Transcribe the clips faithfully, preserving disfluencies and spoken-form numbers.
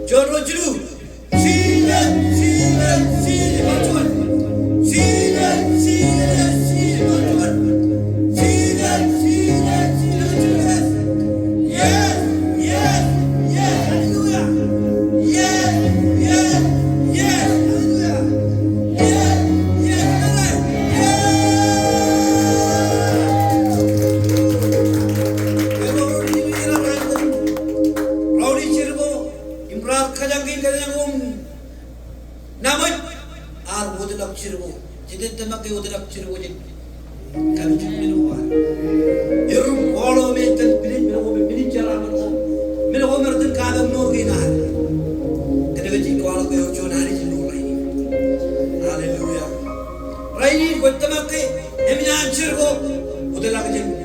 Juon, ruo, jilu. Jisōs, Jisōs, Jisōs, bar juon. Jisōs, Jisōs, Jisōs, bar juon. Jisōs, Jisōs, Jisōs, bar juon. Yes, yes, yes, hallelujah. Yes, yes, yes, hallelujah. Yes, yes, hallelujah. Yes. Ewōr ri eo rej raar, raar jerbal. Im raar kōjañin kōn aṃ naṃōj, ear wōtlọk jerbal. Jete tōmak ke wōtlọk jerbal jān kapijuknen ko ad? Erom kwaḷọk im ej itōn minit, men ko, minit jerbal ko, men ko, men ko rej itōn katakin mour kein ad. Kōnke jej kwaḷọk ke ewōr juon Anij ilo rainin. Hallelujah. Rainin kwōj tōmak ke emōj an jerbal, wōtlọk jān men ko,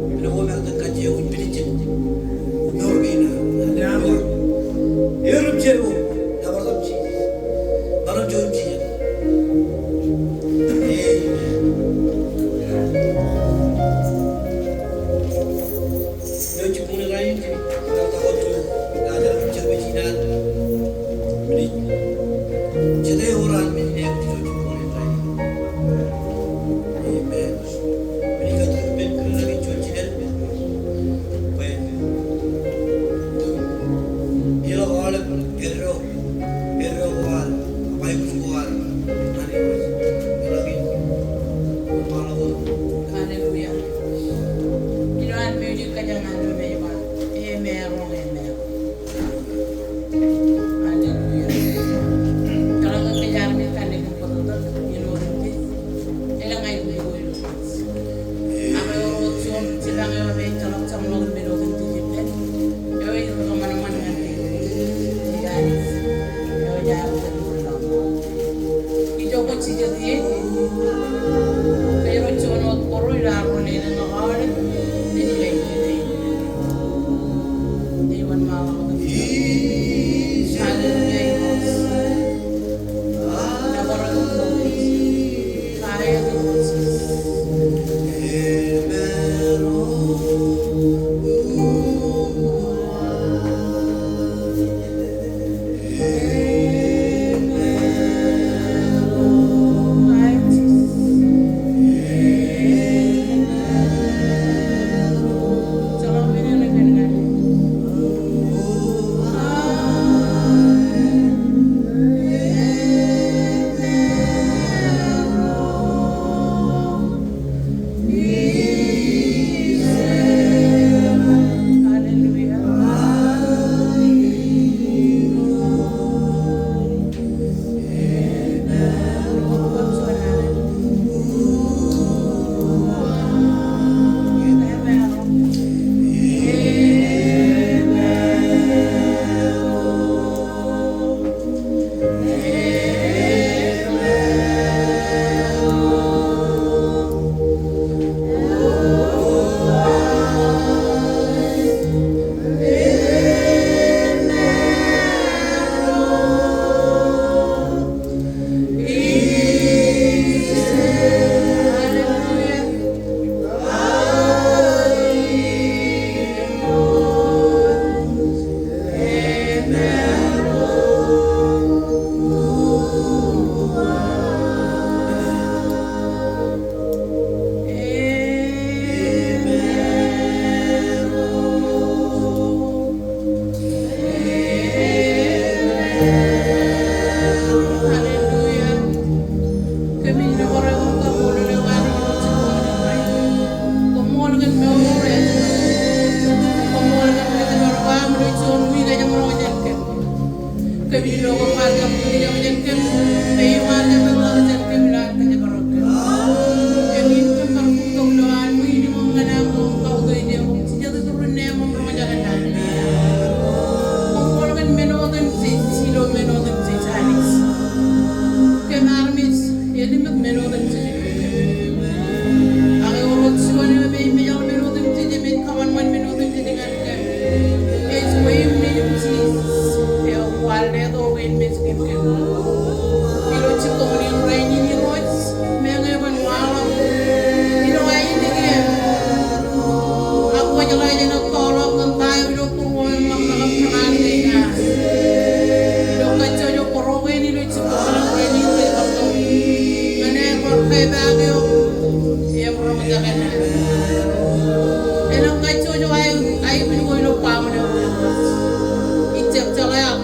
men ko rej itōn kajjioñ im pilijin mour kein ad. Hallelujah. Erom jerbal. Nōbar tok Jisōs. Bar tok Jisōs. Amen. Ilo jibboñōn rainin, ilo jibboñōn rainin, amen. Hallelujah. Ilo an mejū kōjañ an mejū ba, emeroñ, emeroñ. Hallelujah. Eḷaññe kōj armej kallib im bōtōktōk, ilo eoon in jej, elōñ aikuj ilo kōj. Ak ewōr juon jipañ eo ej ejjeḷọk jeṃḷọkin men otemjej ippān. Eo ej ri kōṃanṃan ñan kōj. Eo ej ri kōṃanṃan. Ijo kwōj jijet ie, kōjro juon wōt bōro ilo ad ro lelōñ im aolep, ej ilo āinwōt ej. Ej wōnṃaanḷọk. Hallelujah, Irooj. Nōbar eok Irooj. Hallelujah, Irooj. Hallelujah. Kōmij nōbar eok im kaṃṃoolol eok Anij ilo jibboñōn in rainin. Koṃṃool kōn mour eo. Koṃṃool kōn kōjparok aṃ ilo juon wiik ej roñ jān kōm. Kōmij lo ke kwaar jab kūr jān kōm, im kwaar jab kūr jān kōm ilo ad kōjparok kōm. Im in kōm bar bōktok ilo ad ṃwiin im ñan aṃ kautiej eok im jijet iturin neeṃ im roñjake naan. Koṃṃool kōn men otemjej, ilo men otemjej Anij. Kōm armej, eliṃōk men otemjej. Ak ewōr wōt juon eo me ej mejaḷ men otemjej, im ej kōṃanṃan men otemjej ñan kōm. Ej eo im nejūṃ Jisōs, eo kwaar letok in mej kōm kōm.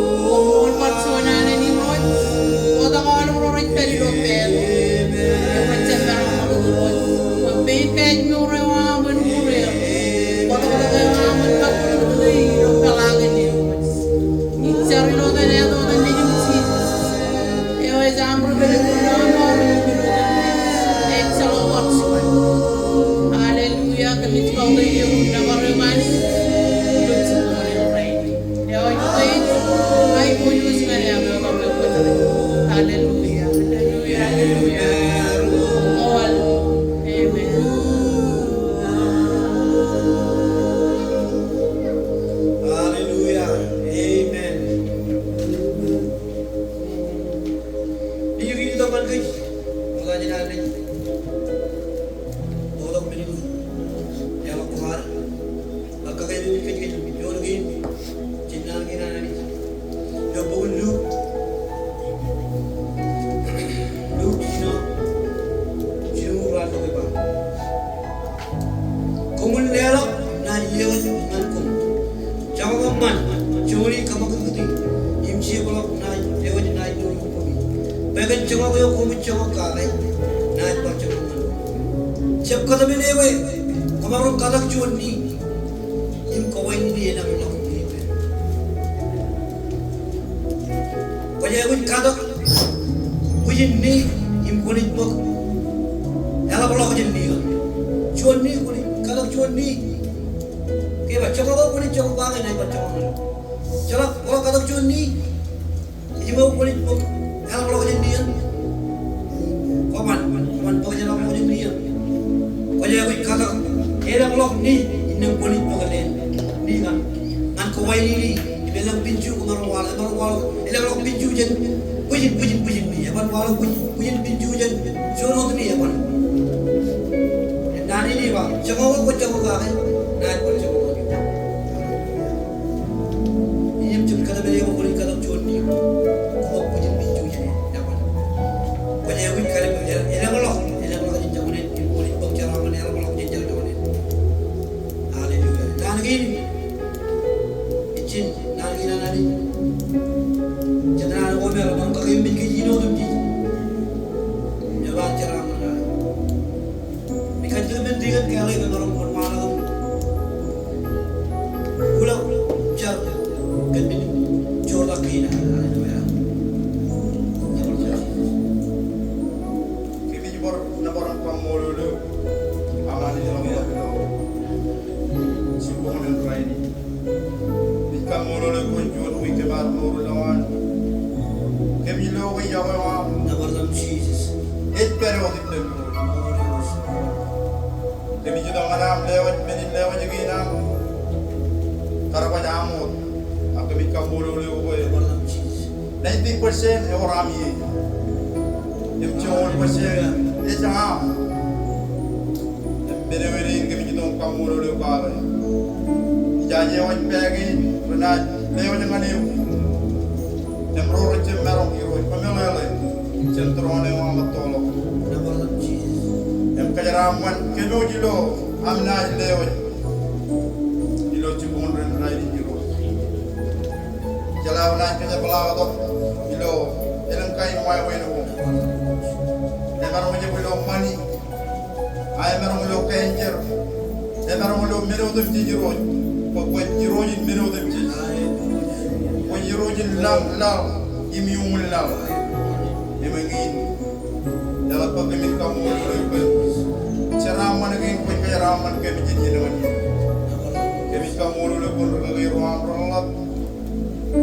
Koṃṃool bar juon alen Irooj. Bōktok aolep ro rej pād ilo pād. Ro rej jab maroñ ṃakūt Irooj. Bwe pein kōj mour eo aṃ en mour er. Bōktok eo aṃ en kab ilo peḷaakin Irooj. Ij jar ilo etan, etan Nejūṃ Jisōs. Eo ej aṃ ri-peḷḷọk, ejjeḷọk bar juon. Hallelujah, kōmij kautiej eok nōbar eok Anij. Ilo jibboñ in rainin. Eo ej kōmij, ej kōmij ñan eok. Hallelujah, hallelujah, hallelujah. Amen. Hallelujah. Amen. Ij itok ñan kōj, ṃokta jān ad naaj bōktok men in, eḷap kwaar, ak kakememej kōj kōj juon kein jān naan kein an Anij. Ilo bok in Luk, Luk jino, jino ruwatimjuonñoul. Koṃwin leḷọk naaj lewōj ñan koṃ. Joñak eṃṃan, joñan in kōṃakūtkūt im jepḷọk naaj lewōj naaj mour kōm. Bwe kōn joñak eo koṃij joñak kake, naaj bar joñak ñan koṃ. Jab kōtmāne bwe kwōmaroñ katak juon ni im kwō wānōk ni elōñḷọk ni. Kwōj aikuj katak bwijin ni im kwōnaaj bōk eḷapḷọk jān ni eo. Juon ni, kwōnaaj katak juon ni. Ke bar joñak eo kwōnaaj joñak kake, naaj bar joñak ñan. Jeḷak, kwō katak juon ni. Im eo kwōnaaj bōk eḷapḷọk jān ni eo. Kwōban, kwōban bōk eḷapḷọk jān ni eo. Kwōj aikuj katak eḷapḷọk ni, innām kwōnaaj bōk leen ni ñan, ñan kwō wānōk ni. Im elōñ pinju kwōmaroñ waḷọk, emaroñ waḷọk, eḷapḷọk pinju jān bwijin, bwijin, bwijin ni. Eban waḷọk bwijin, bwijin pinju jān juon wōt ni eban. Naan in ej ba, joñak eo kwōj joñak kake, naaj bar joñak ñan eok. Im jab kōtmāne bwe kwōnaaj katak juon ni, kwō bwijin pinju jān eban. Kwōj aikuj katak eḷapḷọk, eḷapḷọk jān joñan eṇ, kwōnaaj bōk jeraaṃṃan eḷapḷọk jān joñan eṇ. Hallelujah. Naan kein, ijin, naan kein an Anij. Jet naan ko me rej maroñ kakememej kōj āinwōt im jej. Ej ba jeraaṃṃan an Anij. Ij kajjitōk men tikōn kāālōt emaroñ kōn waḷọk im uḷọk jar kōn men in joortak kein an Anij. Hallelujah. Kōmij bar nōbar im kaṃṃoolol eok, Anij, ilo jibboñ in rainin. Kōmij kaṃṃoolol eok kōn juon wiik kōm ar mour ilowaan. Kōmij lo bwe yokwe eo aṃ, nōbar in Jisōs, ej pād wōt ippemi. Kōmij itok ñan aṃ lewōj men in lewōj kein aṃ. Kar baj aṃ wōt. Ak kōmij kaṃṃoolol eok bwe, nōbar in Jisōs, ninety percent ewōr aṃ ie. Im joñoul percent ej aṃ. Im men eo in kōmij itok im kaṃṃoolol eok kake. Ijaje eo ej pā kein renaaj lewōj ñan eok. Im ro rej jab maroñ, Irooj, kwōmeḷeḷe jān tūroon eo aṃ ettoḷọk. Im kōjeraaṃṃan kōm ilo aṃ naaj lewōj ilo jibboñ in rainin, Irooj. Jeḷā enaaj kōjepḷaaktok ilo elōñ kain wāween ko. Emaroñ jab ilo ṃani. A emaroñ ilo cancer. Emaroñ ilo men otemjej, Irooj. Bwe kwōj Irooj in men otemjej. Kwōj Irooj in lañ, laḷ im iuṃwin laḷ. Im eñin, eḷap bwe kōmin kaṃṃoolol eok bwe jeraaṃṃan kein kwōj kōjeraaṃṃan kōm jān iien ñan iien. Kōmij kaṃṃoolol eok bwe rūkaki ro aṃ reḷap,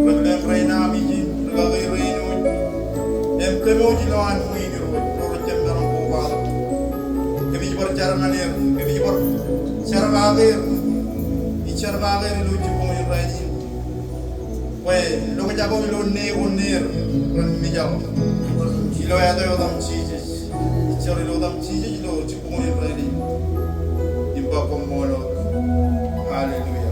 ri-Irooj rein aṃ ijin, rūkaki rein eo, im kōm eo ej ilowaan ṃwiin, Irooj, ro rej jab maroñ kobaḷọk. Kōmij bar jar ñan er, kōmij bar jar kake er, ij jar kake er ilo jibboñ in rainin. Bwe ḷok jabōn ilo ṇe ko ṇe ren mijak ilo āt eo etaṃ Jisōs. Ij jar ilo etaṃ Jisōs ilo jibboñōn in rainin im ba koṃṃool wōt. Hallelujah.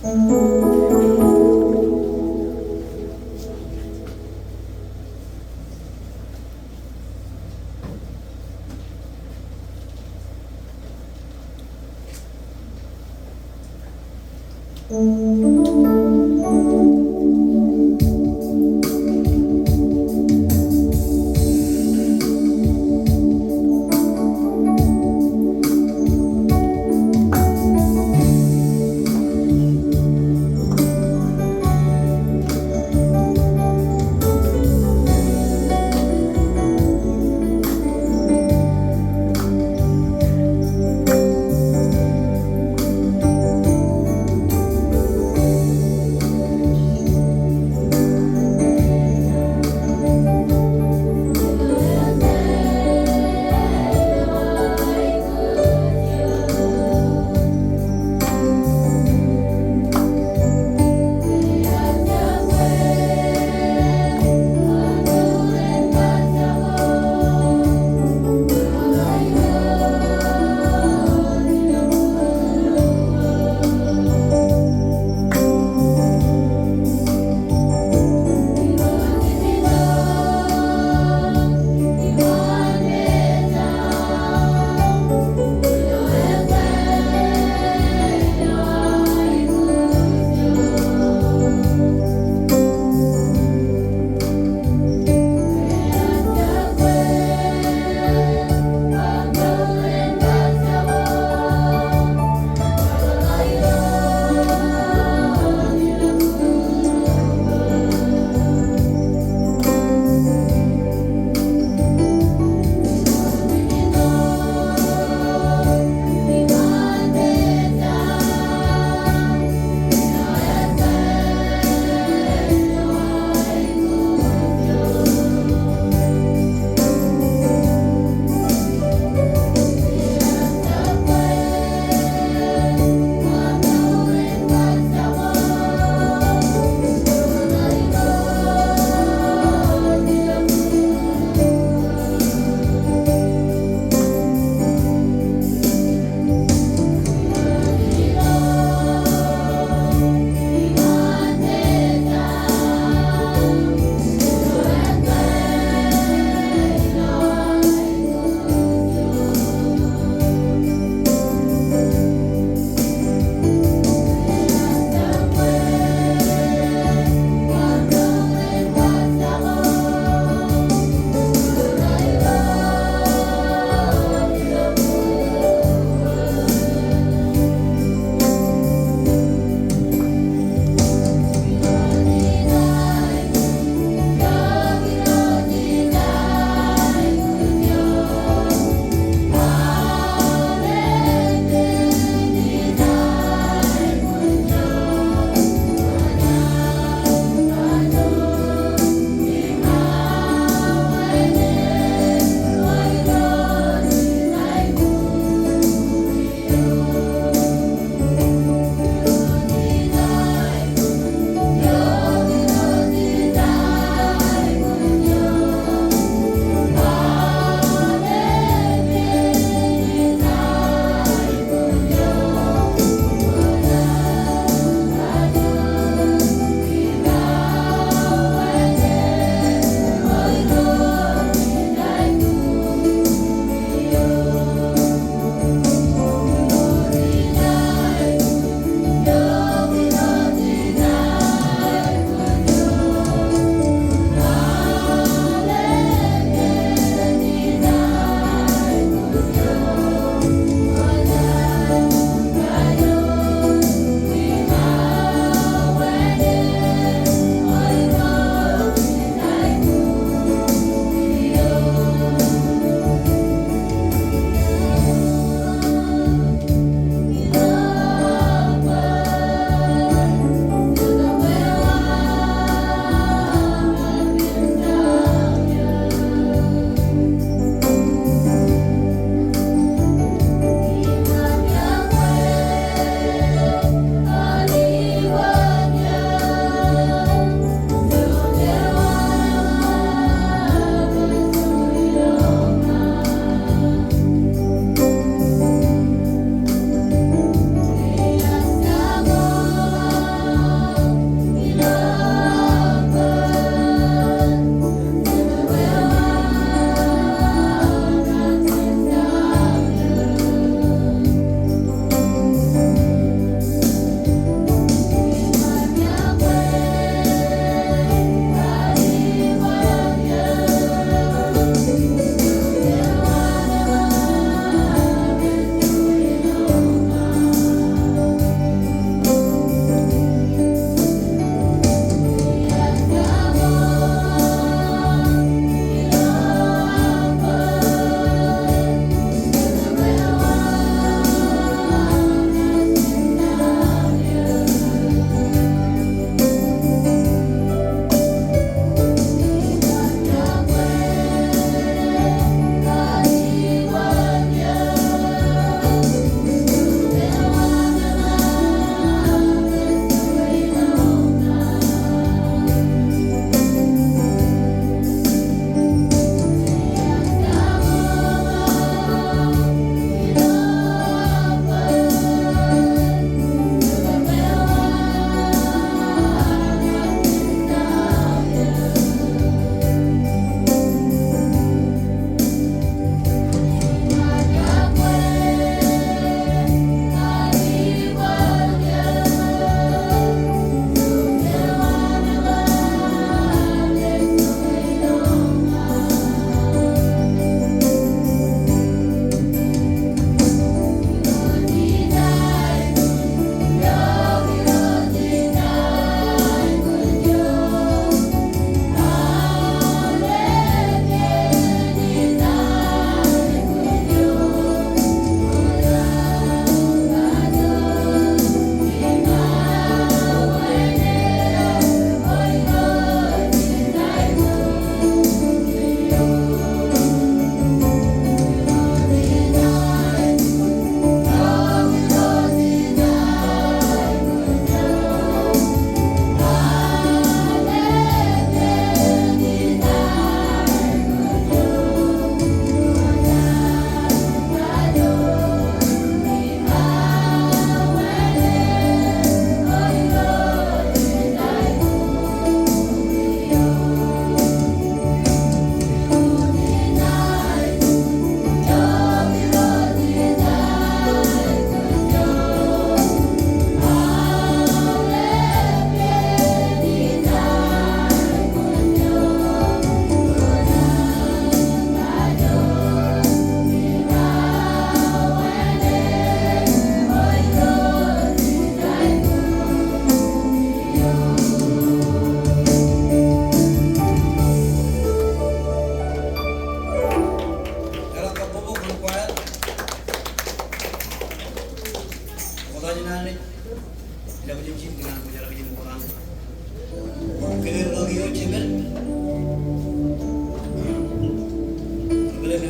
Amen.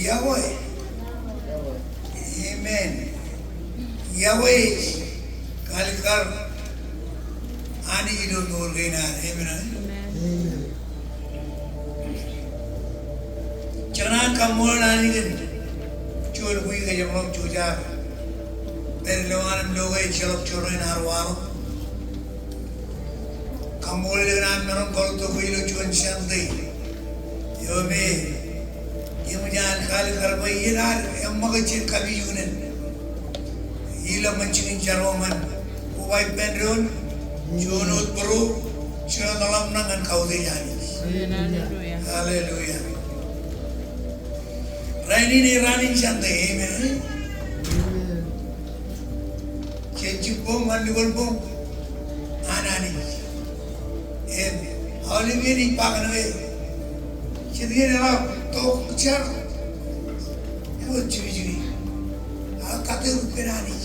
Yahweh. Amen. Yahweh ej kalikkar Anij ilo mour kein ad. Amen. Amen. Jekōṇaan kaṃṃoolol Anij kōn juon wiik ejjeḷọk juon jaar. Pād ilowaan im lo ke ejjeḷọk jorrāān ad waḷọk. Kaṃṃoolol kōn an maroñ kwaḷọk tok ilo juon Sunday eo me eṃōj an kalikkar bwe iien ad eṃṃakūt jān kapijuknen, iḷak ñan jikin jar ko ñan koba ippān doon, juon wōt bōro, juon wōt ḷōmṇak ñan kautiej Anij. Hallelujah. Hallelujah. Rainin ej raan in Sunday, amen. Amen. Jān jibboñ ñan lukwōnboñ an Anij. Im aolep iien ij ba kōn ke jet iien eḷap tok jar, ewōr jibijin. Ak kate rūkōn Anij.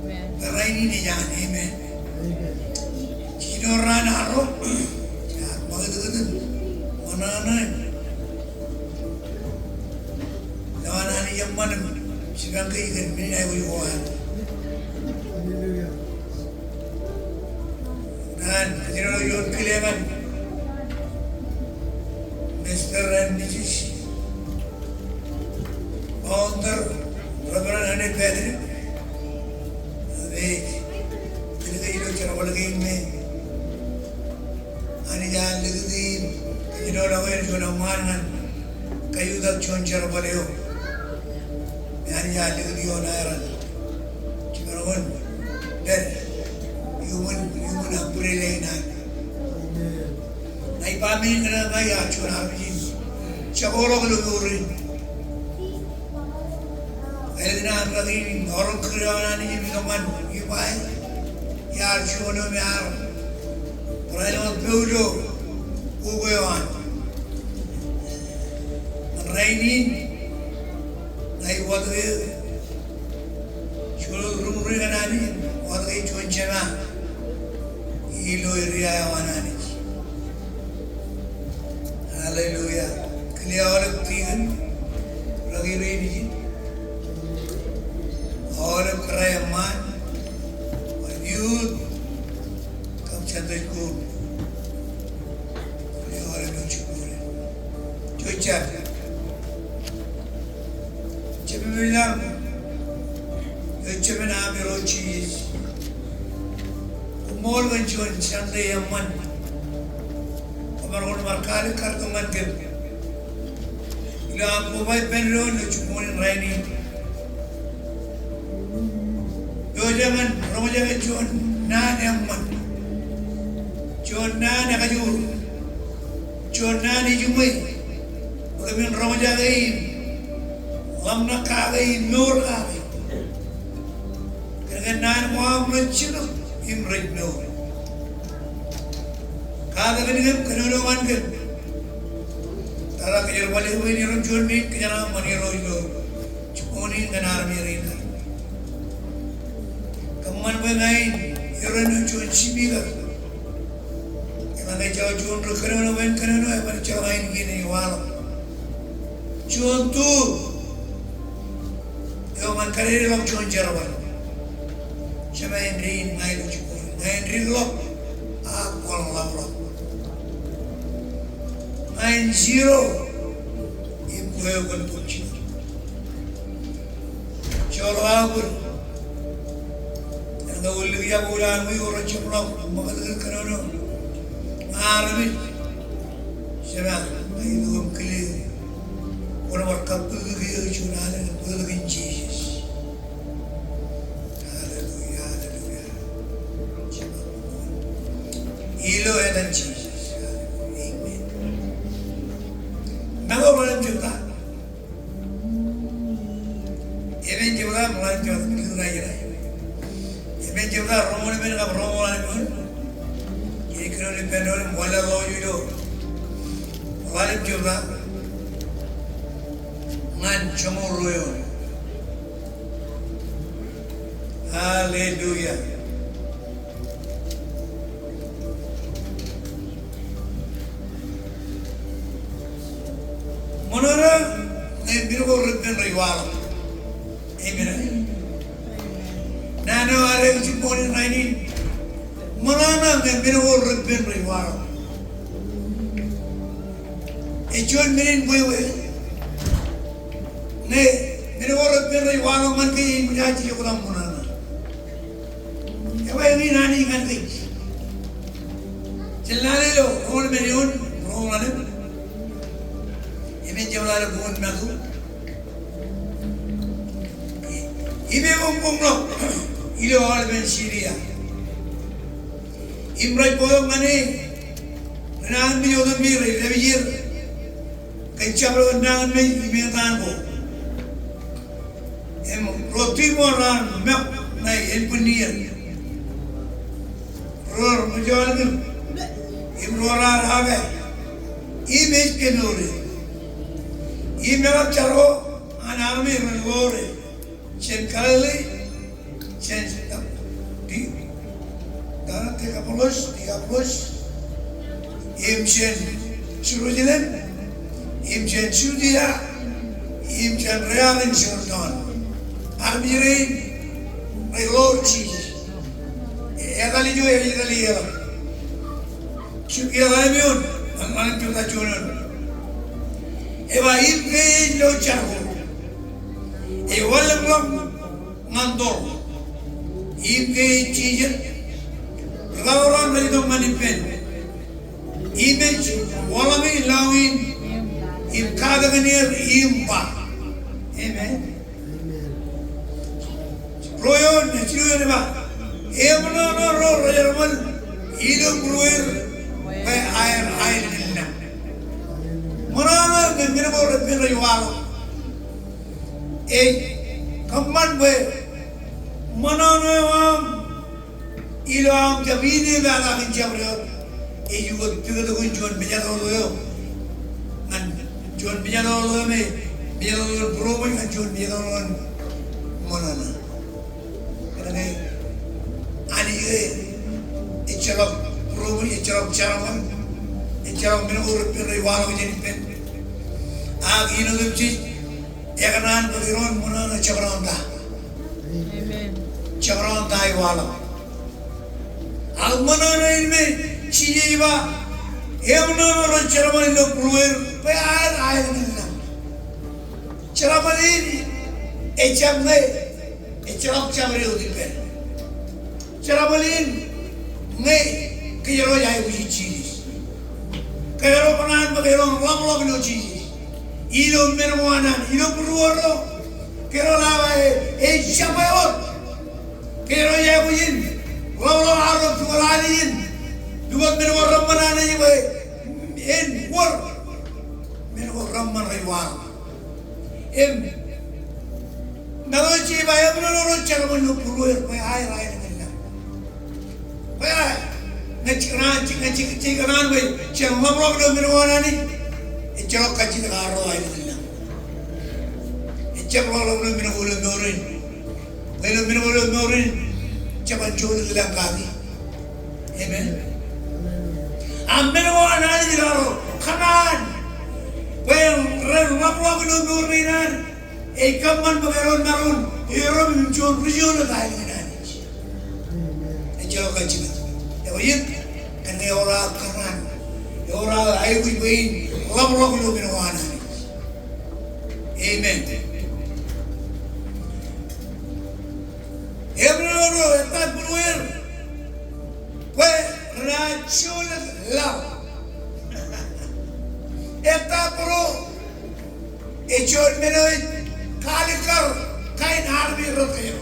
Amen. Bwe rainin ej an, amen. Amen. Jiljino raan arro, jaar ṃakūtkūt im ṃōṇōṇō im lowaan Anij eṃṃan im jipañ kōj kōn men in aikuj ko an. Hallelujah. Ñan kōjro ilo juon kile ñan Mister and Missus Founder, Reverend Andy Patrick, ej kile kōj ilo jerbal kein me Anij ear likūti im kōjro ḷọk er juon eṃṃaan ñan kajutak juon jerbal eo. Anij ear likūti ioon aer an jipañ kōn pād iuṃwin, iuṃwin umbrella in an. Ña ij ba men in kōn ña iar juon armej in jako ḷọk ilo mour in. Ālikin an rak in ioon kūr eo an Anij im itok ñan Lipai, iar juon eo me ear barāinwōt poulo bok eo an. Ñan rainin, ña ij watōk eō juon wōt ruṃruṃ ñan Anij, watōk eō juon jema ilo area eo an Anij. Hallelujah. Kile aolep tikōn, ḷọk ilo ijin. Aolep kōrā eṃṃaan, aolep youth, kab Sunday school. Kile aolep ilo jibboñ in. Juon jar. Jemem ilañ, eo jemān ami ro Jisōs. Koṃṃool kōn juon Sunday eṃṃan. Kwōmaroñ in bar kalikkar tok ñan kōm ilo aṃ koba ippān doon ilo jibboñ in rainin. Eo jemān roñjake juon naan eṃṃan, juon naan ekajoor, juon naan ejiṃwe, bwe kōmin roñjake im ḷōmṇak kake im mour kake. Kōnke naan ko aṃ rej jilkintok im rej mour. Katak in kōm, kōnono ñan kōm. Tata kōjerbale bwe en iroñ juon minit kōjeraaṃṃan Irooj ilo jibboñ in kōn armej rein. Kōṃṃan bwe ña in iroñ juon speaker. Eḷaññe ejjeḷọk juon ri kōnono bwe en kōnono, eban ejjeḷọk ainikiin ej waḷọk. Juon tuur eo ñan kadedeḷọk juon jerbal. Jema āindein ña ilo jibboñ in, ña in dikḷọk ak kwōn ḷapḷọk. Ña in zero im kwe eo kwōn bōk jikin. Joḷọk aō bōd. Eñin eo lik eo aō bōd an wiik eo rej jab ḷọk ṃōkaj kōnono. Armej, Jema, ña itok im kile eō. Kwōn bar kappukot eō juon alen bōktok in Jisōs. Hallelujah, hallelujah. Ilo etan Jisōs. Amen. Naan ko ṃōṇōṇō jebta. Epen jebta, ṃōṇōṇō jebta, ṃōṇōṇō jebta. Epen jebta, roñoul emān kab roñoul ḷalem eoon. Ij kōnono ippān doon im wanlaḷḷọk ilo ḷalem jebta ñan joñoul ruo eoon. Hallelujah. Ṃōṇōṇō ñe men ko repen rej waḷọk. Amen. Naan eo ad ej jibboñ in rainin. Ṃōṇōṇō ñe men ko repen rej waḷọk. Ej juon men in bwebwe. Ñe men ko repen rej waḷọk ñan kōj, ej ṃōjṇọ jej oktak ṃōṇōṇō. Ewi eñin Anij ñan kōj? Jen lale ilo roñoul emān eoon, roñoul ḷalem. Epen jebta ilo bok in Matu. Im ebuñbuñḷọk ilo aolepen Siria. Im rej bōktok ñan e, ri nañinmej otemjej rej dāpij er kōn jabdewōt nañinmej im etan ko. Im ro timour raar ṃōk ṇae elbwinnier. Ro raar ṃōjālkin. Im ro raar ape. Im ej kōmour er. Im eḷap jar ko an armej ren ḷoore jān Galili, jān Di-, Di-, Dekapolis, Dekapolis, im jān Jerusalem, im jān Judia, im jān rear in Jordan. Armej rein rej ḷoor Jisōs. Etal ijo, etal ijo. Ej ḷalem eoon, ḷalem jebta juon eoon. Eba im ke ej lo jar ko, ej wanlōñḷọk ñan toḷ. Im ke ej jijet, rūkaḷoran rej itok ñan ippān. Im ej waḷọki lọñiin im katakin er im ba. Amen. Ruo eoon, jilu eoon ej ba, eṃōṇōṇō ro rejerbal ilo būrueir bwe aer aelōñ in lañ. Ṃōṇōṇō ñe men ko repen rej waḷọk. Ej kōṃṃan bwe ṃōṇōṇō eo aṃ ilo aṃ jab inepata kōn jabdewōt, ej ukōt pukot in juon mejatoto eo. Ñan juon mejatoto eo me, mejatoto eo būroṃōj ñan juon mejatoto eo ṃōṇōṇō. Kōnke Anij e, ejjeḷọk būroṃōj, ejjeḷọk jeraṃōl, ejjeḷọk men ko repen rej waḷọk jān ippān. Ak in otemjej, ekōṇaan bōk Irooj ṃōṇōṇō jabdewōt ta. Amen. Jabdewōt ta ej waḷọk. Ak ṃōṇōṇō in me Jisōs ej ba, eṃōṇōṇō ro jerbal ilo būrueir bwe aer aelōñ in lañ. Jerbal in ejjab ñe ejjeḷọk jabdewōt ippān. Jerbal in ñe kōjro ej aikuj Jisōs. Kōjro kōṇaan bwe kōjro ḷapḷọk ilo Jisōs. Ilo men ko an, ilo būruerro, kōjro ḷap, e, ej jabdewōt. Kōjro ej aikuj in ḷapḷọk arro pukot Anij in. Pukot men ko reṃṃan Anij bwe en wōr. Men ko reṃṃan rej waḷọk. Im, Matu ej ba eṃōṇōṇō ro jerbal ilo būrueir bwe aer aelōñ in lañ. Bwe aer, ñe jej kōṇaan, ñe jej, jej kōṇaan bwe jen ḷapḷọk ilo men ko an Anij. Ej Ejjeḷọk kajjitōk arro aelōñ in lañ. Ejjab ḷọk ilo men ko ilo mour in. Bwe ilo men ko ilo mour in, jeban jolōt lañ kaki. Amen. Ak men ko an Anij ilo arro kōṇaan bwe ren ḷapḷọk ilo mour rein ad. Ej kōṃṃan bwe kōjeañ maroñ erom im juon ri jolōt aelōñ in Anij. Ejjeḷọk kajjitōk. Eo iien, kōn ke eor aō kōṇaan. Eor aō aikuj bwe in ḷapḷọk ilo men ko an Anij. Amen. Im ro ro, ettā būrueir bwe renaaj jolōt laḷ. Ettā būrueir ej juon men eo ej kaalikkar kain armej rot eo.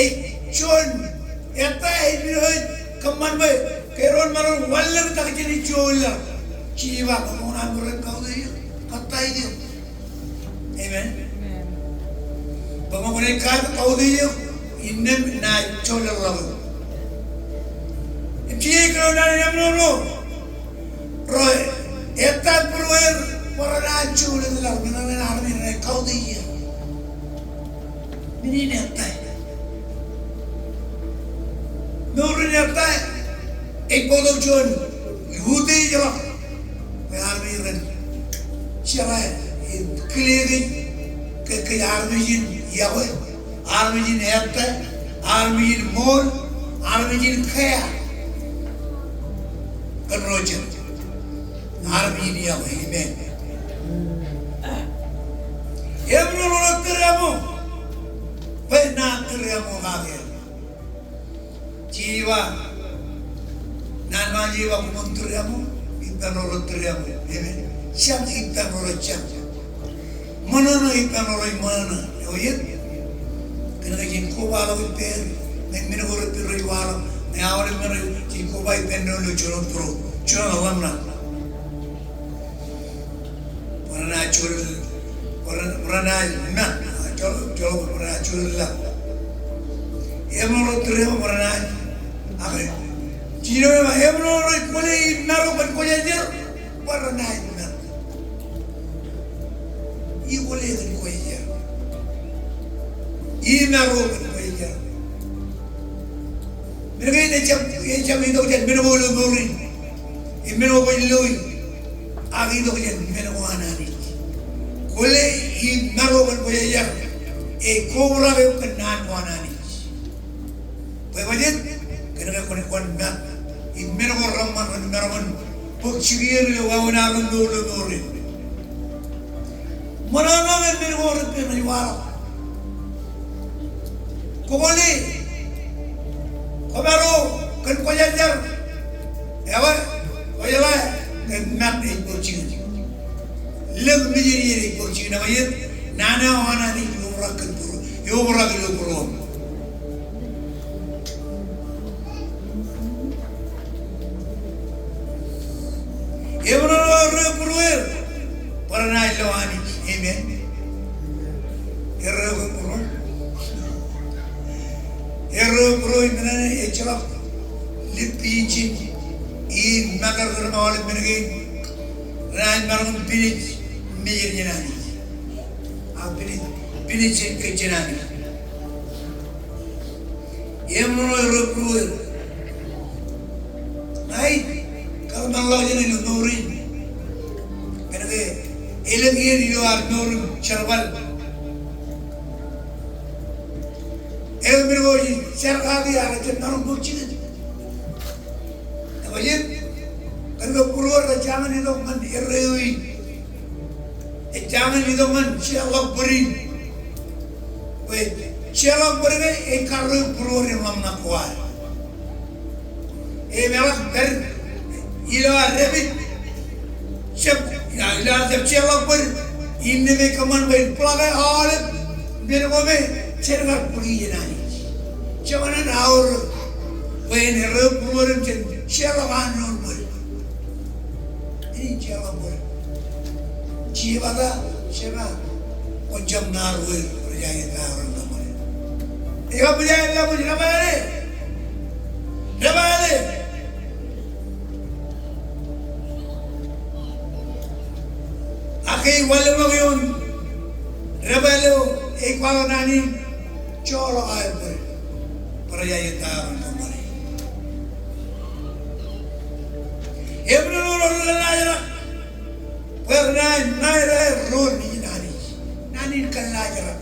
Ej juon ettā ej men eo ej kōṃṃan bwe kōjeañ maroñ wanlōñtak jān ej juon laḷ. Jeova, koṃ kōṇaan bwe ren kautiej eok, kōttāik eok. Amen. Bwe ṃōk kwōnaaj kautiej eok, innām naaj jolōt laḷ. Im jeje kōn naan in eo ro. Ro ettā būrueir bwe renaaj jolōt laḷ, men eo an armej renaaj kautiej eok. Men in ettā. Mour in ettā ej bōktok juon utiejḷọk bwe armej ren jeḷā im kile kōj ke kōj armej in iọkwe, armej in ettā, armej in ṃool, armej in kea kōn ro jet. Armej in iọkwe, amen. Im ro ro tūriaṃo, bwe naan tūriaṃo kake. Jeova, naan eo an Jeova, koṃwin tūriaṃo, ippān ro ro tūriaṃo. Amen. Jañ ippān ro ro jañ. Ṃōṇōṇō ippān ro ro ṃōṇōṇō. Eo iien, kōnke jen kobaḷọk ippāer, ñe men ko reppen rej waḷọk, ñe aolep men rej koba ippān doon ilo juon būruo, juon ḷōmṇak. Bwe renaaj jolōt, bwe ren, bwe renaaj mat, a, jolōt, jolōt bwe renaaj jolōt laḷ. Im ro ro tūriaṃo bwe renaaj, ak, jino eo, im ro ro kwōle im maro kōn kwōjarjar bwe renaaj mat. Ikwōle kōn kwōjarjar. Im maro kōn kwōjarjar. Men kein ejjab, ejjab itok jān men ko ilo mour in. Im men ko kwōj lo in. Ak itok jān men ko an Anij. Kwōle im maro kōn kwōjarjar. Ej kobrak eok kōn naan ko an Anij. Bwe bajjek, kōnke kwōn, kwōn mat. Im men ko reṃṃan ren maroñ in bōk jikier ilo wāween arro mour ilo mour in. Ṃōṇōṇō ñe men ko reppen rej waḷọk. Kwōle, kwōmaro kōn kwōjarjar. Ewi, kwōjeḷā ke mat ej bōk jikin. Lōñ mejed ej bōk jikin. Ewi, naan eo an Anij eobrak kōn būruōm. Eobrak ilo būruōm. Im ro ro erreo būrueir bwe renaaj lo Anij. Amen. Erreo būrueir. Erreo būrueir, men eo ejjeḷọk lip iien in im ṃakūtkūt im aolep men kein. Renaaj maroñ in pinej mejed jān Anij. Ak pinej, pinej jān kōj jān Anij. Im ro ro erreo būrueir. Ña ij kōḷmānḷọkjeṇ ilo mour in. Kōnke elōñ iien ilo ad mour in jerbal. Eo men ko ij jar kaki ak ejjab maroñ bōk jikin. Ewi, kōnke būrueir rej jañin itok ñan erreo in. Ej jañin itok ñan jeorḷọk bōd in. Bwe jeorḷọk bōd ke ej karreoik būruod im ḷōmṇak ko ad. Im eḷak pād ilo ad dāpij. Jab, ilo ad jab jeorḷọk bōd. Innām ej kōṃṃan bwe en plake aolep men ko me jen kar bōki jān Anij. Jab ṇa aorōk bwe en erreo būruod im jen jeorḷọk an doon bōd. Ej jeorḷọk bōd. Jeova ta, Jeova, kwōn jab ṇa ro eo rej aikuj ta ro eo. Ej kab ej aikuj ta ro eo. Ej kab ej aikuj ta ro eo. Ak ej wanlōñḷọk ioon debwāāl eo ej kwaḷọk naan in joḷọk aō bōd bwe rej aikuj ta eo ren kōṃṃane. Eṃōṇōṇō ro ri kōllaajrak bwe ren ṇa etaer ro nejin Anij. Naan in kōllaajrak.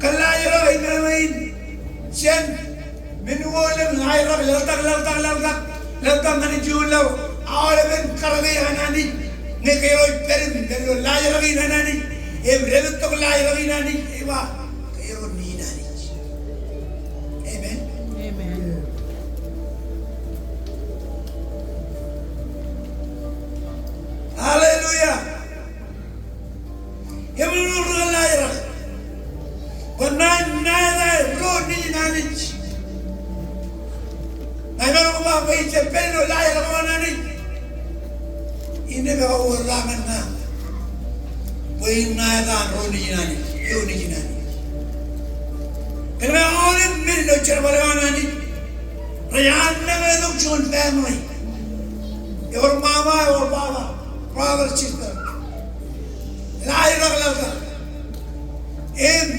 Kōllaajrak ej men in jān men ko elōñ laajrak, laḷtak, laḷtak, laḷtak, laḷtak ñan juon laḷ, aolepen karōke an Anij, ñe kōjro ej pād im pād ilo laajrak in an Anij, im dāpij tok laajrak in Anij, ej ba kōjro nejin Anij. Amen. Amen. Hallelujah. Eṃōṇōṇō ri kōllaajrak bwe ṇa, ṇa etaer ro nejin Anij. Ña imaroñ ba bwe ij jab pād ilo laajrak eo an Anij, innām ekar wōr ḷaak ñan ña bwe ṇa etaer ro nejin Anij, eo nejin Anij. Kōn ke aolep men ilo jerbal eo an Anij rej annañe tok juon family. Ewōr mama, ewōr baba, brother, sister. Laajrak, laḷtak. Im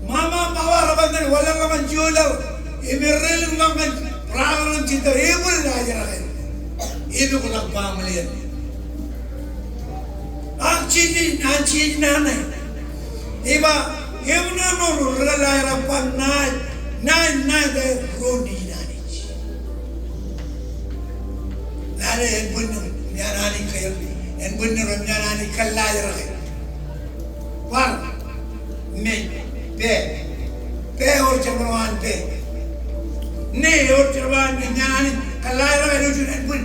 mama im baba reban wanlaḷḷọk ñan juon laḷ im erreelōñḷọk ñan brother im sister, ebōd laajrak eo. Ebōd ḷọk family eo. Ak jeje, ak jeje naan ṇe. Ej ba, eṃōṇōṇō ro ri kōllaajrak bwe ṇa, ṇa, ṇa etaer ro nejin Anij. Lale en bwinno, ñan Anij kōj, en bwinno ro ñan Anij kōllaajrak e. Bar, mej, pā. Pā ewōr jerbal eo an pā. Ṇe ewōr jerbal eo an ṇe, ñan Anij kōllaajrak e ilo juon ānbwin.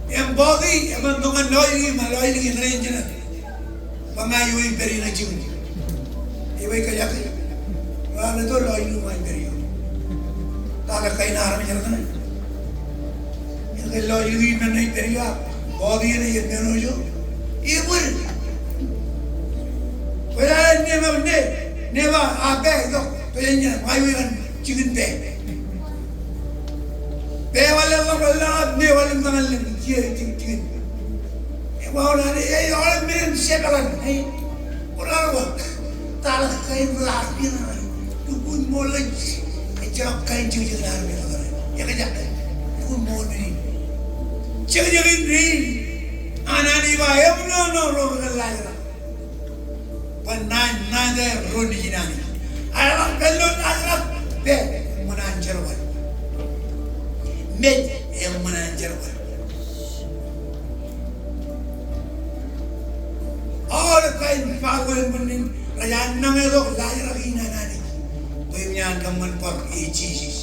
Im body, eban tok ñan lọjilñi, im lọjilñi ṇe ijin. Bwe ña eo ij pād ie ṇe jikin. Eo ej kōjak. Ro rej to lọjilñi ña ij pād ie. Ta ḷọk kain armej rej tōn. Eo ej lọjilñi men ṇe ij pād ie. Body ṇe ej men eo ijo. Ebōd. Bwe ḷe ṇe ba, ṇe, ṇe ba, a pā itok. Bwe ña, ña eo ij kōn jikin pā. Pā eo ḷọk, ḷọk, ḷọk, ṇe eo ḷọk, ḷọk, ḷọk, jikin, jikin. Ej ba, eo ṇe, ej aolep men in jepḷaak, ej. Kwō ḷak ba, ta ḷọk kain ḷọk, ej ba, lukkuun ṃool ej, ejjeḷọk kain jekjek in armej ḷọk. Ekjak, lukkuun ṃool men in. Jekjek in, in. An Anij ba, eṃōṇōṇō ro ri kōllaajrak. Bwe ṇa, ṇa etaer ro nejin Anij. Ak eḷak pād ilo laajrak, pā eṃṃan an jerbal. Mej eṃṃan an jerbal. Aolep kain baaḷ ko ānbwinnin rej annañe tok laajrak in an Anij. Bwe eṃōj an kōṃṃan bar e Jisōs.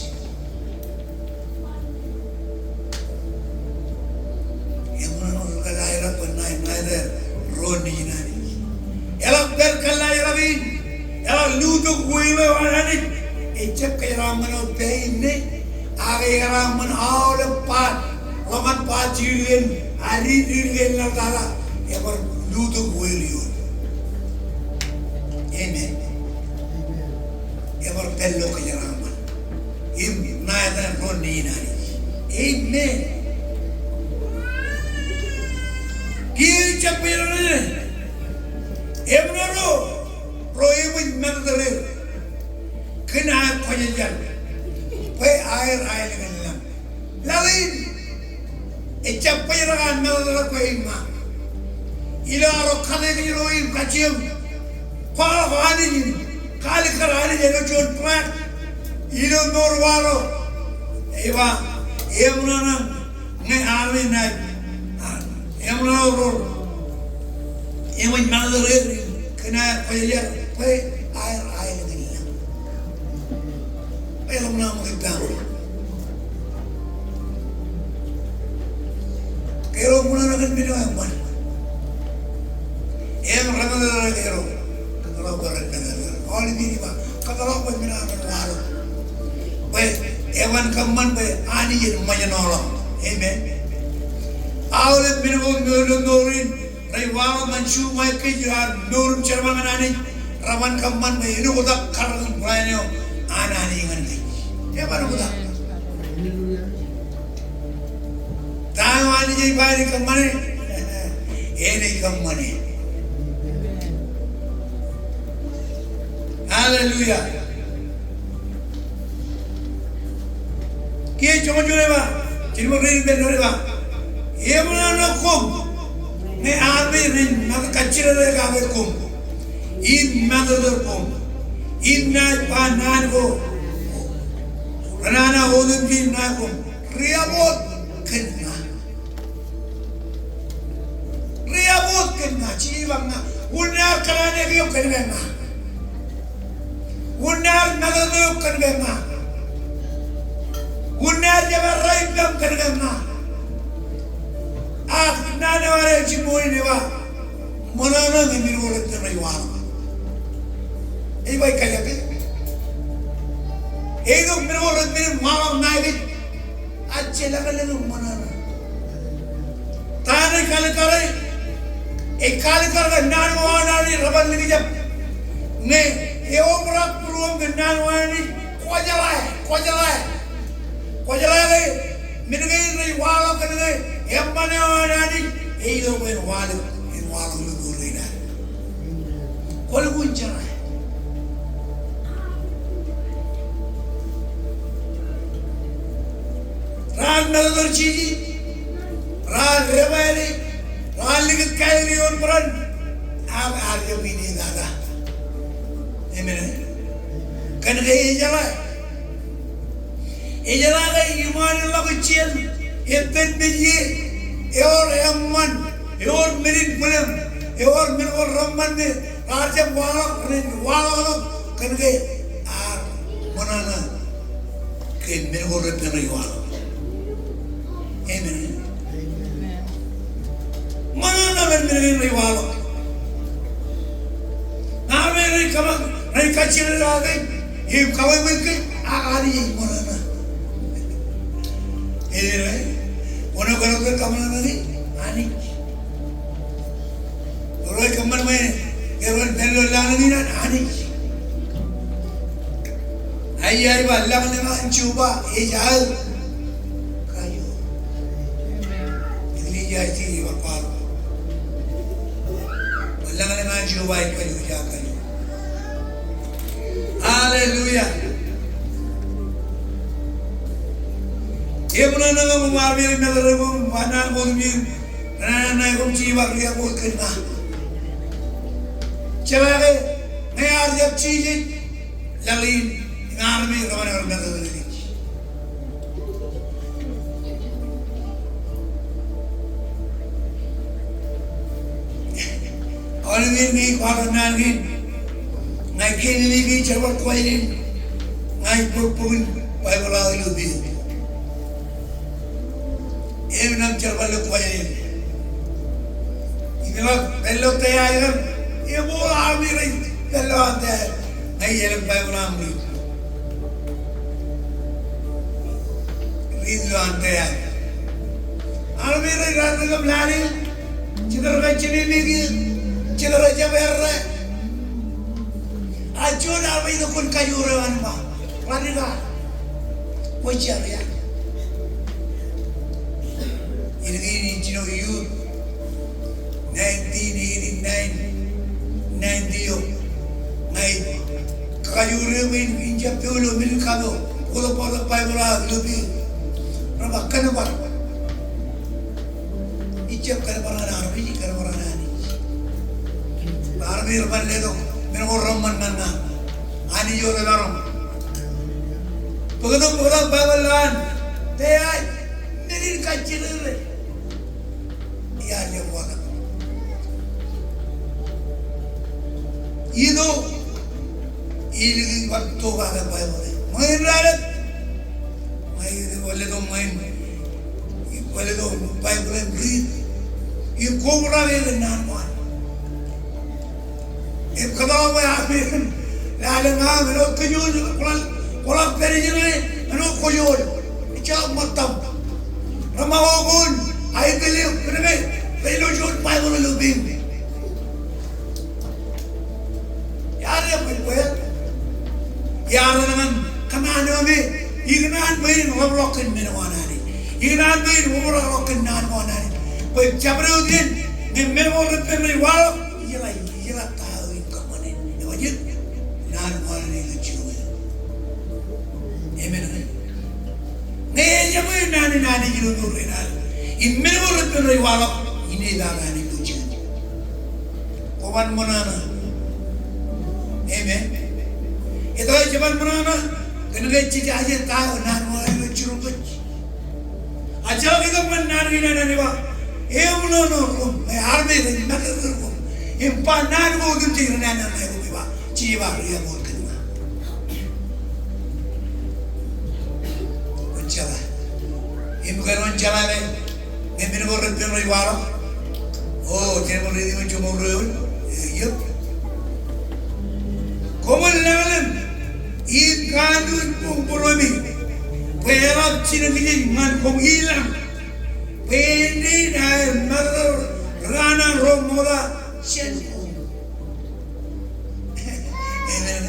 Eṃōṇōṇō ro ri kōllaajrak bwe ṇa, ṇa etaer ro nejin Anij. Eḷak pād kōllaajrak in, eḷak lutōk wheel eo an Anij, ejjab kōjeraaṃṃan wōt pā in ṇe, ak ekōjeraaṃṃan aolep part, ḷōmṇak part jidik in, adikdik in laḷtata, ebar lutōk wheel ioon. Amen. Ebar pād ilo kōjeraaṃṃan. Im ṇa etaer ro nejin Anij. Amen. Kiiō ejjab bwe ro nejin Anij. Eṃōṇōṇō ro eṃōj matōtōr er kōn aer kwōjarjar bwe aer aelōñ in lañ. Laḷ in, ejjab bōjrak an matōtōr kwe im ṃaan. Ilo arro kate kōjro im kajjioñ kwaḷọk Anij im kaalikkar Anij ilo juon tract, ilo mour waḷọk, ej ba, eṃōṇōṇō ñe armej ṇe, eṃōṇōṇō ro eṃōj matōtōr er kōn aer kwōjarjar bwe aer aelōñ in lañ. Eḷap ṇe aṃ kōj pād. Kōjro ṃōṇōṇō kōn men eo eṃṃan. Im rej matōtōr kōjro. Kōtḷọk bwe rej matōtōr. Aolep men eo ba, kōtḷọk bwe men eo an rej waḷọk. Bwe eban kōṃṃan bwe Anij en ṃōjṇọḷọk. Amen. Aolep men ko mour in rej waḷọk ñan juon eo kōj ilo ad mour im jerbal ñan Anij, reban kōṃṃan bwe en oktak karōk im plan eo an Anij ñan kōj. Eban oktak. Ta eo Anij ej ba enaaj kōṃṃane. Enaaj kōṃṃane. Hallelujah. Kiiō joñoul juon ej ba, jiljilimjuon rein ippān doon ej ba, eṃōṇōṇō koṃ ñe armej rej make kajjidere kake koṃ im matōtōr koṃ im naaj ba naan ko renana otemjej ṇae koṃ, riab wōt kōn ña. Riab wōt kōn ña, Jisōs ej ba ña. Wūn ear kōṇaan eok kōn ke ña. Wūn ear matōtō eok kōn ke ña. Wūn ear jab errā ippaṃ kōn ke ña. Ak naan eo an ej jimboñōn ej ba, ṃōṇōṇō ñe men ko repen rej waḷọk. Ej ba ij kajjitōk ke? Ej itok men ko repen im waḷọk ṇae kōj. Ak jeḷā ke ḷōmṇak ṃōṇōṇō. Ta ṇe ej kaalikkar e? Ej kaalikkar ke naan ko an Anij reban likjab. Ñe eobrak būruōṃ kōn naan ko an Anij, kwōjeḷā, kwōjeḷā. Kwōjeḷā ke men kein rej waḷọk kōn ke eṃṃan eo an Anij ej ilo bwe en waḷọk, en waḷọk ilo mour kein ad. Kwōlukkuun jeḷā. Raar matōtōr Jisōs, raar debwāāle, raar likūt kāāl ioon bōran, ak ear jab āinwōt tata. Amen. Kōn ke ejeḷā, ejeḷā ke iṃaan ḷọk ijjien, epen mejie, ewōr eṃṃan, ewōr men in bwilōñ, ewōr men ko reṃṃan me raar jab waḷọk, rej waḷọk ḷọk kōn ke ear ṃōṇōṇō ke men ko repen rej waḷọk. Amen. Ṃōṇōṇō kōn men kein rej waḷọk. Ñe armej rej kōṃṃan, rej kajjidere kake kōj im kaweekwōj kōj, ak Anij ej ṃōṇōṇō. Amen. Wōn eo kōṇaan kōṃṃan ñan Anij? Anij. Ro rej kōṃṃan ṃwe, ke ro rej pād ilo laḷ in an Anij. Aisaia ej ba, lañlōñ an Jeova ej aō kajoor. Eklejia ej ba kwaḷọk. Lañlōñ an Jeova ej kajoor, ej aō kajoor. Hallelujah. Eṃōṇōṇō ñe koṃ armej rej matōtōr koṃ, ba naan ko otemjej, renana ṇae koṃ, Jisōs ej ba riab wōt kōn ña. Jeḷā ke ñe ear jab Jisōs, laḷ in, im armej rej bar matōtōr Anij. Aolep men ṇe ij kwaḷọk naan kein, ña ij kein ilo ikijjien jerbal Kuwajleen, ña ij bōk bok in Baibōḷ aō ilo peid. Im ña im jerbal ilo Kuwajleen. Im ḷak pād ilo Taiaer, im ewōr armej rej pād ilo an Taiaer. Ña ij elōñ Baibōḷ aṃ riit. Riit ilo an Taiaer. Armej rej raar ḷōḷḷap lale, jete rej kajjitōk, jete rej jab errā. Ak juon armej itok kōn kajoor eo an ba, Radhika, kwōj jar ia? Āinwōt in jino youth, nineteen eighty-nine, ninety eo. Ña ij kakajoor eō bwe in jab pojak ilo men in kapo, kwō bar ḷōḷḷap Baibōḷ aō ilo peid. Rej ba kōnōbar. Ij jab kōnōbar ñan armej, ij kōnōbar ñan Anij. Armej rej bar letok men ko reṃṃan ñan ña. Anij eo rej maroñ. Bōktok, bōktok Baibōḷ ilo an Taiaer, men in kajjitōk ṇe. Iar jab waḷọk. Itok, ij lukkuun bar tokake Baibōḷ e. Ṃwein raelep. Ṃwein, ij letok ṃwein. Ij letok Baibōḷ in riit. Im kobrak e kōn naan ko an. Im kōtḷọk bwe armej ren lale ña im āinwōt kōj, kwō ḷak, kwō ḷak pād ijin ṇe, āinwōt kwōj, ejjab ṃōttaṃ. Reṃakoko in, I believe, kōnke rej lo juon Baibōḷ ilo peim. Iar jab bwilbwel. Iar jab ñan kōṃṃan eo me, ikōṇaan bwe in ḷapḷọk kōn men ko an Anij. Ikōṇaan bwe in obrak ḷọk kōn naan ko an Anij. Bwe jabdewōt in, ñe men ko repen rej waḷọk, ijeḷā, ijeḷā ta eo im kōṃṃane. Ej ba jet, naan ko an ilo jiroñ in. Amen. Ñe ejjab naan in Anij ilo mour in ad, im men ko repen rej waḷọk, inepata naan in ilo jiroñ in. Kwōban ṃōṇōṇō. Amen. Etke jeban ṃōṇōṇō? Kōnke jej jaje ta eo naan ko an ilo jiroñ kōj. Ak jeḷā ke itok ñan naan kein an Anij ba, eṃōṇōṇō koṃ, ñe armej rej make koṃ, im ba naan ko otemjej renana ṇe koṃ, ej ba, jeje ba, rej iọkwe kōn ña. Kwōn jeḷā. Im kōn wōn jeḷā ke, ñe men ko repen rej waḷọk. O, jerbal eo, joñoul ruo eoon. Eo, yep. Koṃwin lañlōñ in kanooj boñ bōrọmi, bwe eḷap jinōkjeej ñan koṃ ilañ, bwe en dein aer matōr ri kanaan ro ṃokta jān koṃ. Amen.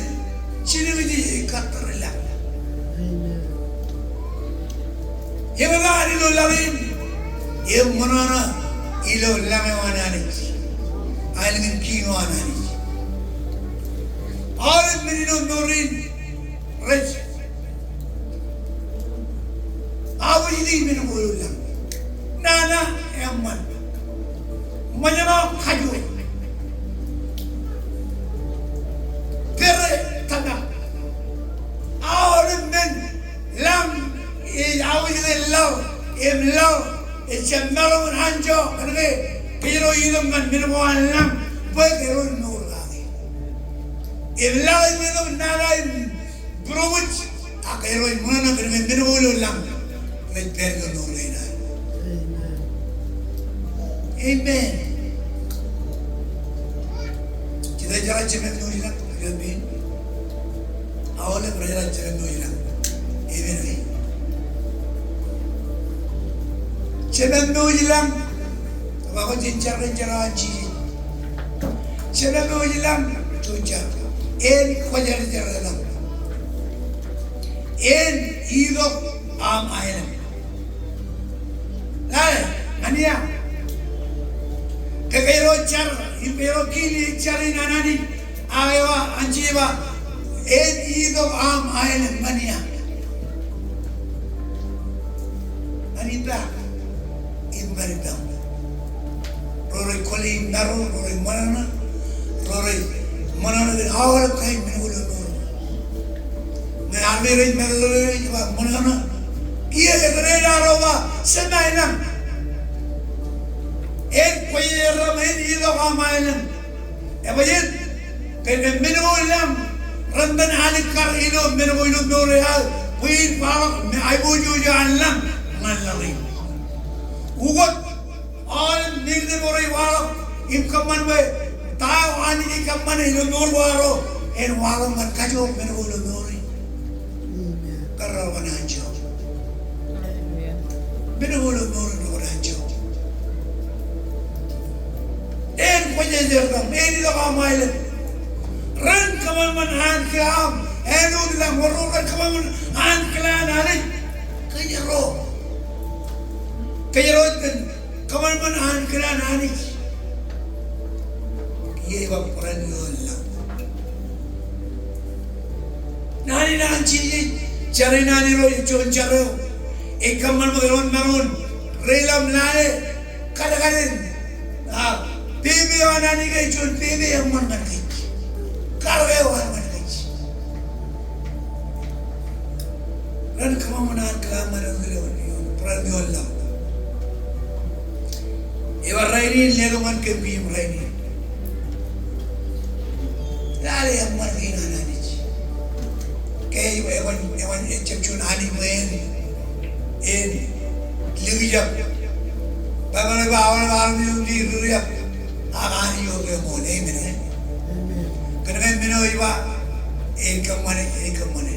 Jinōkjeej ej kōttar ilañ. Amen. Eṃōj an ilo laḷ in, eṃōṇōṇō ilo lañ eo an Anij. Aelōñ in kiiñ eo an Anij. Aolep men ilo mour in rej awōjdi men ko ilo lañ. Nana eṃṃan. Ṃōjṇọ kajoor. Pere tōmak. Aolep men lañ ej awōjdi laḷ, im laḷ ejjab maroñ in anjọ, kōnke kōjro itok ñan men ko an lañ, bwe kōjro mour kake. Im laḷ ej itok nana im būroṃōj, ak kōjro ṃōṇōṇō kōnke men ko ilo lañ rej pād ilo mour in ad. Amen. Jet ej jeḷā jemān eo ilañ, ilo men. Aolep rej jeḷā jemān eo ilañ. Amen. Jemān eo ilañ. Ba kwōj jen jar, jen jar an Jisōs. Jemān eo ilañ, jen jar. En kwōjarjar etaṃ. En itok aṃ aelōñ. Lale, ñan ia. Ke kōjro jar, im kōjro kile jar in an Anij. Ak ej ba, an Jisōs ej ba, en itok aṃ aelōñ ñan ia. Ñan ippa, im ñan ippaṃ. Ro rej kwōle im maro, ro rej ṃōṇōṇō, ro rej ṃōṇōṇō kōn aolep kain men ko ilo mour. Ñe armej rej meḷeḷe, ej ba ṃōṇōṇō. Kiiō ke rej ro ba, Jema ilañ. En kwōjarjar etaṃ, en itok aṃ aelōñ. Ej ba jet, kōn men ko ilañ, ren men ālikkar ilo men ko ilo mour eo aō, bwe in kwaḷọk men aiboojoj an lañ ñan laḷ in. Ukōt, aolep men ko rej waḷọk, im kōṃṃan bwe ta eo Anij ej kōṃṃane ilo mour ko ad, en waḷọk ñan kajoor men ko ilo mour in. Kar ro kōṇaan anjọ. Men ko ilo mour in ro kōṇaan anjọ. En kwōjarjar etaṃ, en itok aṃ aelōñ. Ren kōṃanṃan ankilaan, āinwōt ilañ, ro ren kōṃanṃan ankilaan Anij. Kōjro. Kōjro iten kōṃanṃan ankilaan Anij. Ej ba barāinwōt lañ. Naan in an Jisōs, jar in an Irooj, juon jar eo ej kōṃṃan bwe kōjro maroñ in reilaṃ lale kadkadin. A, pepe eo an Anij ke juon pepe eṃṃan ñan kōj. Karōk eo an ñan kōj. Ren kōṃanṃan ankilaan ñan kōj, barāinwōt lañ. Ej ba rainin, letok ñan kōm im rainin. Lale eṃṃan kein an Anij. Ke ej, ej, ej, ejjab juon Anij bwe en, en likjab. Baibōḷ ej ba, aolep armej eo ri-riab. Ak Anij eo keememej. Amen, eh? Amen. Kōnke men eo ej ba, en kōṃṃane, en kōṃṃane.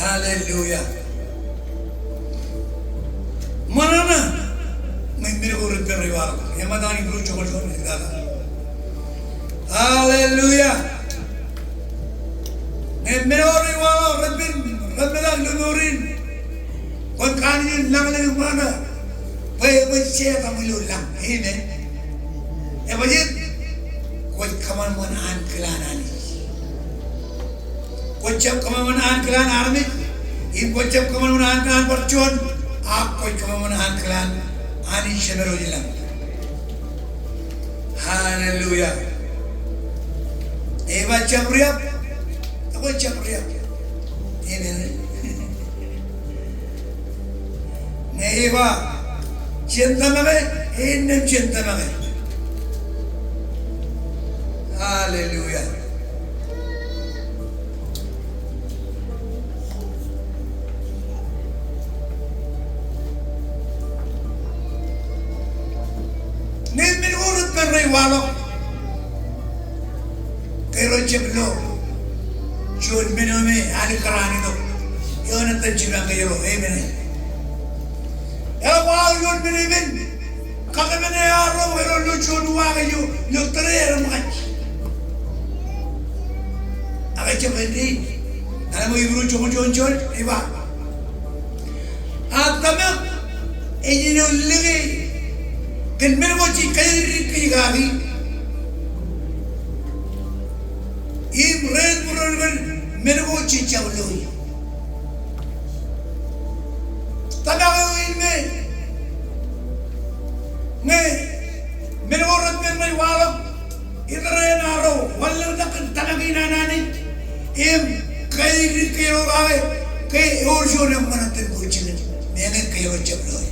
Hallelujah. Ṃōṇōṇō ñe men ko repen rej waḷọk. Eṃṃan ta in Hibru joñoul juon, ej tata. Hallelujah. Ñe men ko rej waḷọk repen, remetak ilo mour in, kwōn kanooj in lañlōñ im ṃōṇōṇō. Bwe, bwe Setan ilo lañ. Amen. Ebajjeet? Kwōj kōṃanṃan ankilaan Anij. Kwōj jab kōṃanṃan ankilaan armej, im kwōj jab kōṃanṃan ankilaan bar juon, ak kwōj kōṃanṃan ankilaan Anij Jemedwōj lañ. Hallelujah. Ej ba jab riab, kwōj jab riab. Amen. Ñe ej ba, jen tōmake, innām jen tōmake. Hallelujah. Ñe men ko reppen rej waḷọk, ke ro jab lo juon men eo me alikkar an itok eo etan jipañ kōjro. Amen. Eḷap aō juon men epen, kake men eo arro, ro lo juon uwaak eo, ilo tōre eṃōkaj. Ak ejjab āindein. Ñan ṃōk Hibru joñoul juon, juon, ej ba, a tōmak ej āinwōt lōke kōn men ko jej kaidikdik kake, im rein būruon kōn men ko jej jab loi. Tōmak eo in me, ñe men ko reppen rej waḷọk, ippān ro wanlōñtak kōn tōmak in an Anij im kaidikdik kōjro kake, ke ewōr juon eṃṃan etan ko jikin, meñe kōjro jab loi.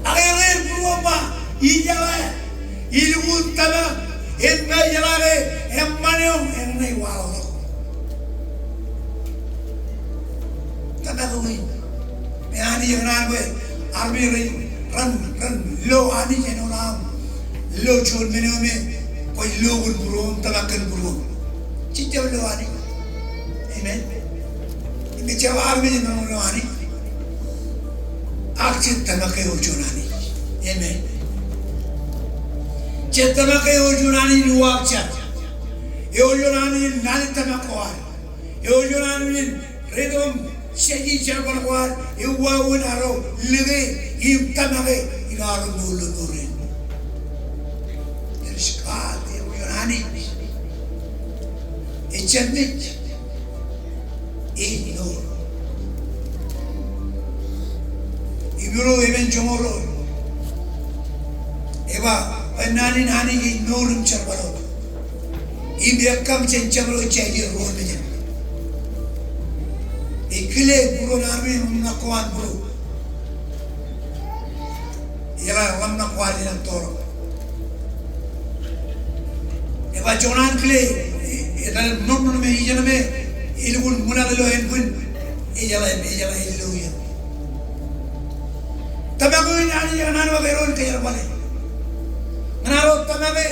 Ak ej rein būruōṃ ba, ijeḷā, ilukkuun tōmak, im ba ijeḷā ke eṃṃan eo eñṇe ej waḷọk. Tōmak eo in. Me Anij ekōṇaan bwe armej ren, ren, ren lo Anij āinwōt aṃ lo juon men eo me kwōj lo kōn būruōṃ, tōmak kōn būruōṃ. Jej jab lo Anij. Amen. Im ejjab armej ren lo Anij. Ak jej tōmak ke ewōr juon Anij. Amen. Jej tōmak ke ewōr juon Anij in uwaak jar. Ewōr juon Anij in naan in tōmak ko ad. Ewōr juon Anij in reitok im jeje jerbal ko ad, ewōr wāween arro lōke im tōmake ilo arro mour ilo mour in. There is God, ewōr juon Anij. Ejjab mej. Ej mour. Hibru emān joñoul ruo. Ej ba, bwe naan in Anij ej mour im jerbal wōt. Im ekkaṃ jān jabdewōt jāje ruo mejān. Ej kile būruon armej im ḷōmṇak ko an būru. Ejeḷā ḷōmṇak ko ad inaaj tōro. Ej ba joñan an kile, e, etal ṃōṇōṇō me ijeṇ me, elukkuun ṃwilaḷ ilo ānbwin, ejeḷā, ejeḷā ilo ijeṇ. Tōmak eo in Anij ekōṇaan bwe kōjro en kōjerbale. Ñan arro tōmake,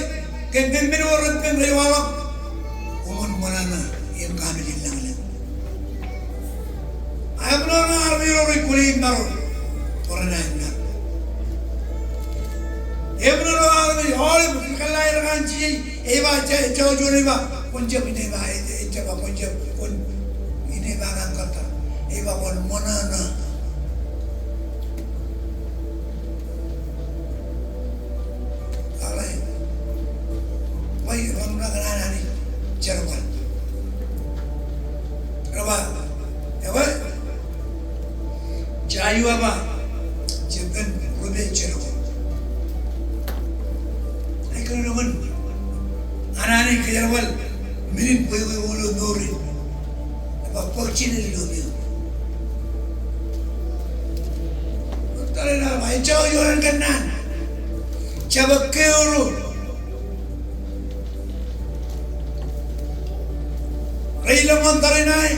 kōn men ko reppen rej waḷọk, koṃwin ṃōṇōṇō im kaamijin lañlōñ. Eṃṃan eo armej ro rej kwōle im maroñ, bwe ren ṇa. Eṃṃan eo armej, aolep, kōḷḷā aer kōṇaan jijet, ej ba, ejja, ejja juon ej ba, kwōn jab, ej ba, ej, ejja ba, kwōn jab, kwōn, ej ba, kōn kōttar, ej ba, kwōn ṃōṇōṇō. Kōḷḷā, bwe ren ṇa kōn an Anij jerbal. Rej ba, ej ba, Joshua ba, jepān rupe Jeriko. Ij kōnono kōn an Anij kōjerbal men in bwebwe ko ilo mour in. Ej ba bōk jilel ilo mour. Tōre in ej ba, ejja juon kōnnaan. Jabōk keoul ro. Rej lōñ ñan tariṇae,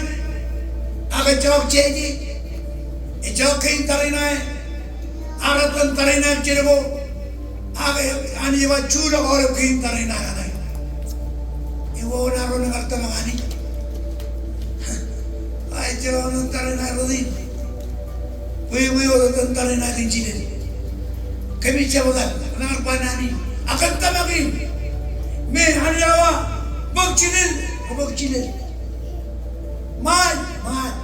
ak ejjab jeje, ejjab kein tariṇae, ak retten tariṇae Jeriko, ak Anij ej ba juḷọk aolep kein tariṇae kaṇe. Ewi wōt arro naaj kar tōmak Anij? Ejjeḷọk ñan tariṇae rot in. Bwebwe wōt etan tariṇae kōn jilel. Kōmij jab etal, ñan ar ba naan in. Ak kōn tōmak in. Me Anij ej ba, bōk jilel, bōk jilel. Ṃaaj, ṃaaj.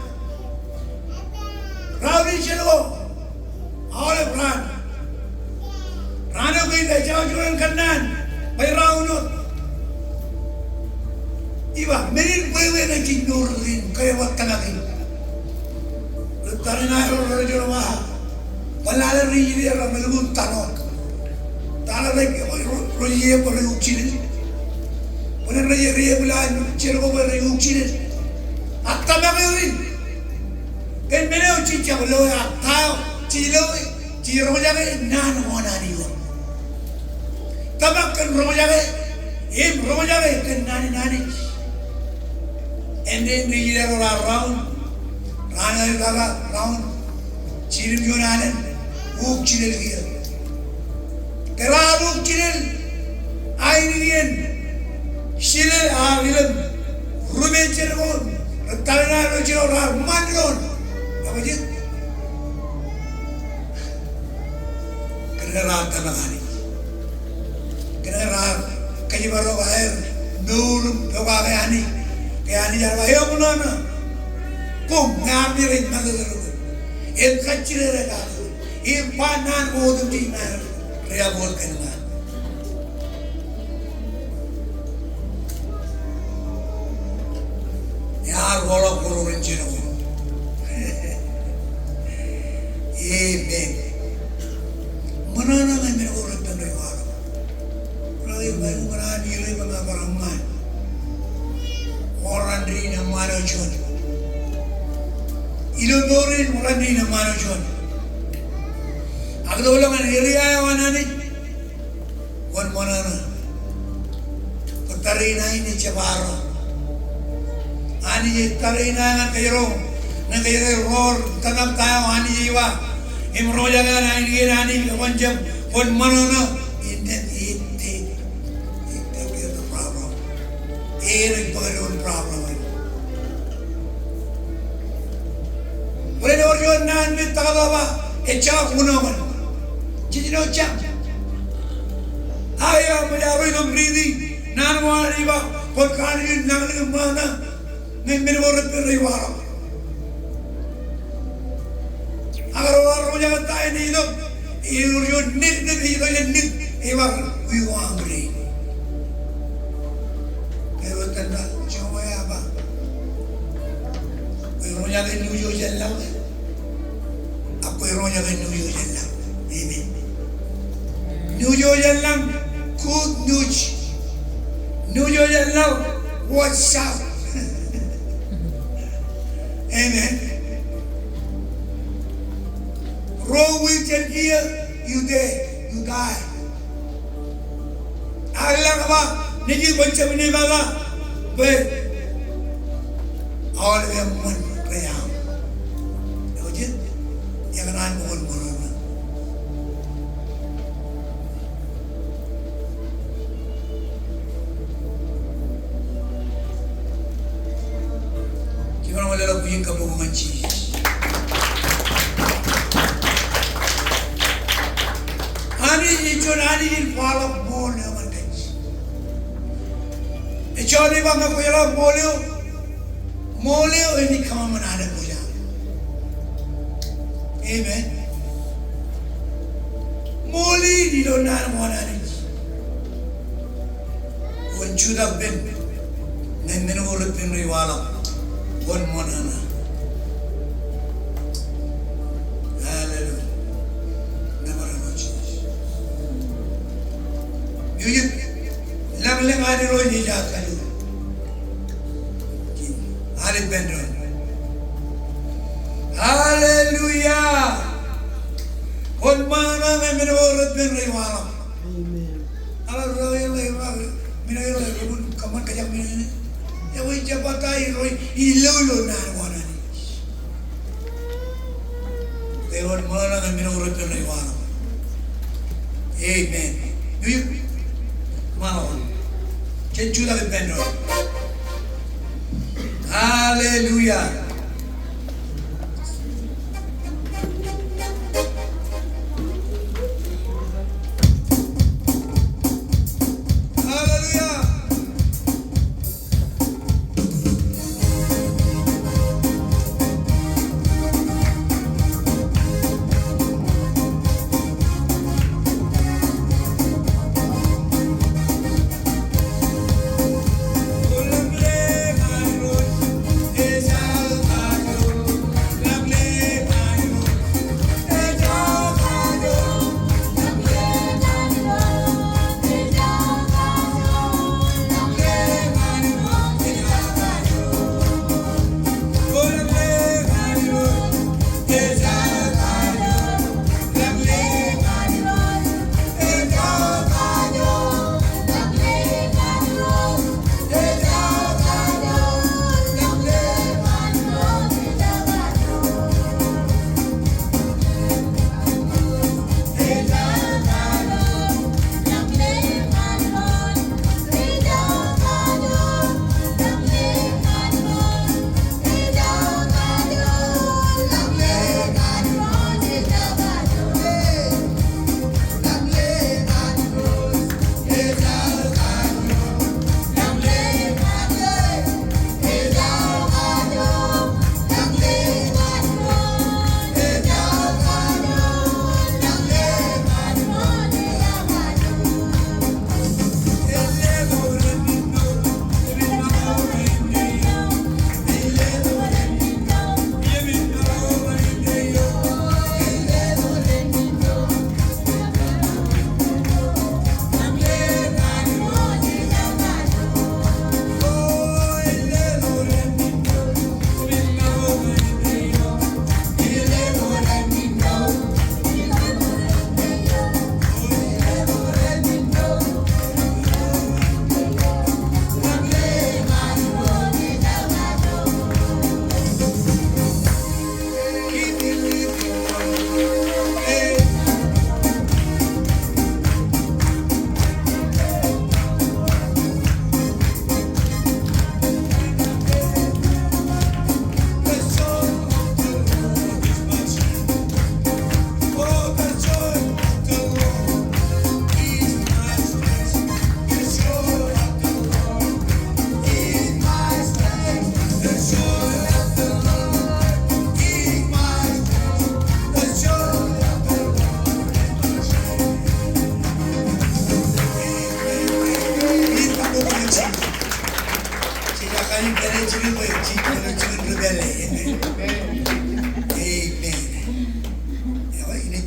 Rauni Jeriko. kōnnaan, bar raun wōt. Ij ba, men in bwebwe ṇe jej mour in, kōjeañ bar tōmak in. Ri tariṇ eo ro, ro, ro, ro, ba, bōlen lale ri Israel rej lukkuun tōmak. Tōmak rej, ro, ro, rej iep bwe rej ukjilel. Bōlen rej, rej iep lale Jeriko bwe rej ukjilel. Ak tōmak eo in. Kōn men eo jej jab loe, ak ta eo jej loe, jej roñjake naan ko an Anij wōt. Tōmak kōn roñjake, im roñjake kōn naan in Anij. Āindein ri Israel ro raar raun, raan eo raar raun, jidim juon alen, ukjilel kiiō. Ke raar ukjilel, ainikien, jilel, a, ilōñ, rup eo Jeriko, ri tariṇae ro Jeriko raar ṃan doon. Ebajeet? Kōnke raar tōmak Anij. Kōnke raar kōjparok aer mour im pokake Anij. Ke Anij ear ba, eṃōṇōṇō. Koṃ ñe armej rej make kōrōk eok, im kajjidere kake eok, im ba naan ko otemjej ñan er, rej ba wōt kōn ña. Ear kwaḷọk bōro ren Jeriko. Amen. Ṃōṇōṇō ñe men ko repen rej waḷọk. Ṃōṇōṇō ñe men ko repen rej waḷọk. Ṃōṇōṇō ñe men ko repen rej waḷọk. Ilo mour in, ṃōṇōṇō ñe men ko repen rej waḷọk. Ak ilo ḷọk ñan area eo an Anij. Kwōn ṃōṇōṇō. Bwe tariṇae in ejjab arro. Anij ej tariṇae ñan kōjro. Ñe kōjro ro tōmak ta eo Anij ej ba. Im roñjake an ainikien Anij, kwōn jab, kwōn ṃōṇōṇō. And then it take, it take care of the problem. Ear ej bōk doon problem in. Bōlen ewōr juon naan me taktō ba, ejjab unoñōn. Jej jino jab. Ak eo ṃōj aō ri itok riiti, naan ko an ej ba, kwōn kanooj in nañinmej ṃōṇōṇō, ñe men ko repen rej waḷọk. Ak ro raar roñjake ta eṇ ej itok, ewōr juon nik, nik, ej itok jān nik, ej ba, we hungry. Ewōr tōn ba, joñan eo ej ba. Kwe roñjake nuuj eo jān laḷ. Ak kwe roñjake nuuj eo jān laḷ. Amen. Nuuj eo jān laḷ, good news. Nuuj eo jān laḷ, what's up? Amen. Ruo wiik jān kiiō, you dead, you die. Ak eḷap ba, nejū kwōn jab inepata, bwe aolep eṃṃan rej aṃ. Eo jet, ekōṇaan bwe kwōn ṃōṇōṇō. Jemaroñ leḷọk bwijin kabbokbok ñan Jisōs. Anij ej juon Anij in kwaḷọk ṃool eo ñan kōj. Ej juon ej ba ñe kwōjeḷā ṃool eo, ṃool eo enaaj kōṃṃan anemkwōj aṃ. Amen. Ṃool in ilo naan ko an Anij. Kwōn jutak ippān, ñe men ko repen rej waḷọk, kwōn ṃōṇōṇō. Hallelujah. Nōbar eṇ Jisōs. Ej, lañ, lañ ad ro ej jab kajoor. Ad ippān doon. Hallelujah. Kwōn ṃōṇōṇō ñe men ko repen rej waḷọk. Amen. Aḷe ro eo rej ba, men eo rej ba, kōṃṃan kōjak men eo. Ewōr jab ba ta ro ilo, ilo naan ko an Anij. Kwōn ṃōṇōṇō ñe men ko repen rej waḷọk. Amen. Ej, ṃōṇōṇō. Jen jutak ippān doon. Hallelujah. Hallelujah.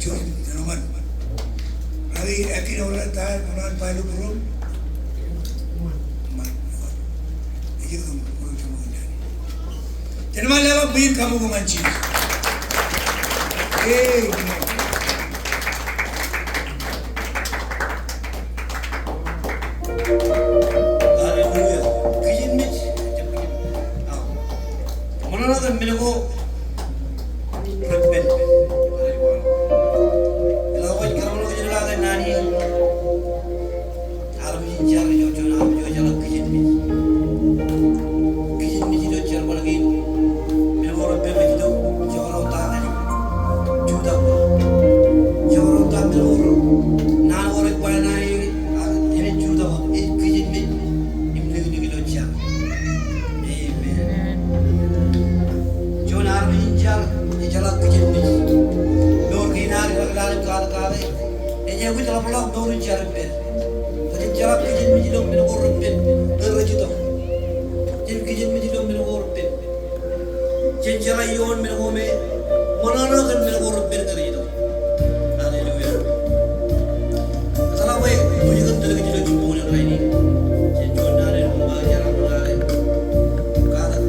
Gentlemen, raar ekkā ilo ḷọk ta, ḷọk ta ilo būruōm. Gentlemen, leḷọk bwijin kabbokbok ñan Jisōs. Amen. Hallelujah. Kijenmej. Ṃōṇōṇō kōn men ko reppen. Ilo ej kōṃṃan kōj ilo naan in. Armej in jar eo, juon armej eo ejeḷā kijenmej. Kijenmej ilo jerbal kein. Men ko reppen ej itok, jekdọọn ta ñan Juda ko. Jekdọọn ta men ko, naan ko rej ba naan in, ak enaaj Juda ko, ej kijenmej im liklik ilo jar. Amen. Juon armej in jar, ejeḷā kijenmej. Mour kein ad, ilo lale kate kate, ej aikuj ḷapḷọk mour in jar ippād. Bwe jen jeḷā kijenmej ilo men ko reppen, rej itok. Jen kijenmej ilo men ko reppen. Jen jeḷā ioon men ko me, ṃōṇōṇō kōn men ko reppen ke rej itok. Hallelujah. Etal bwe kwōj kōttar kōj ilo jibboñōn rainin. Jen juon naan eo ṃōk jeḷā ṃōk ḷe. Kate.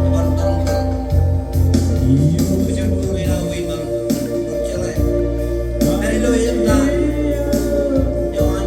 Ebar tar tar. Jen ṃōk ḷe ilo aō ṃōk. Jeḷā. Ilo etan. Eo an.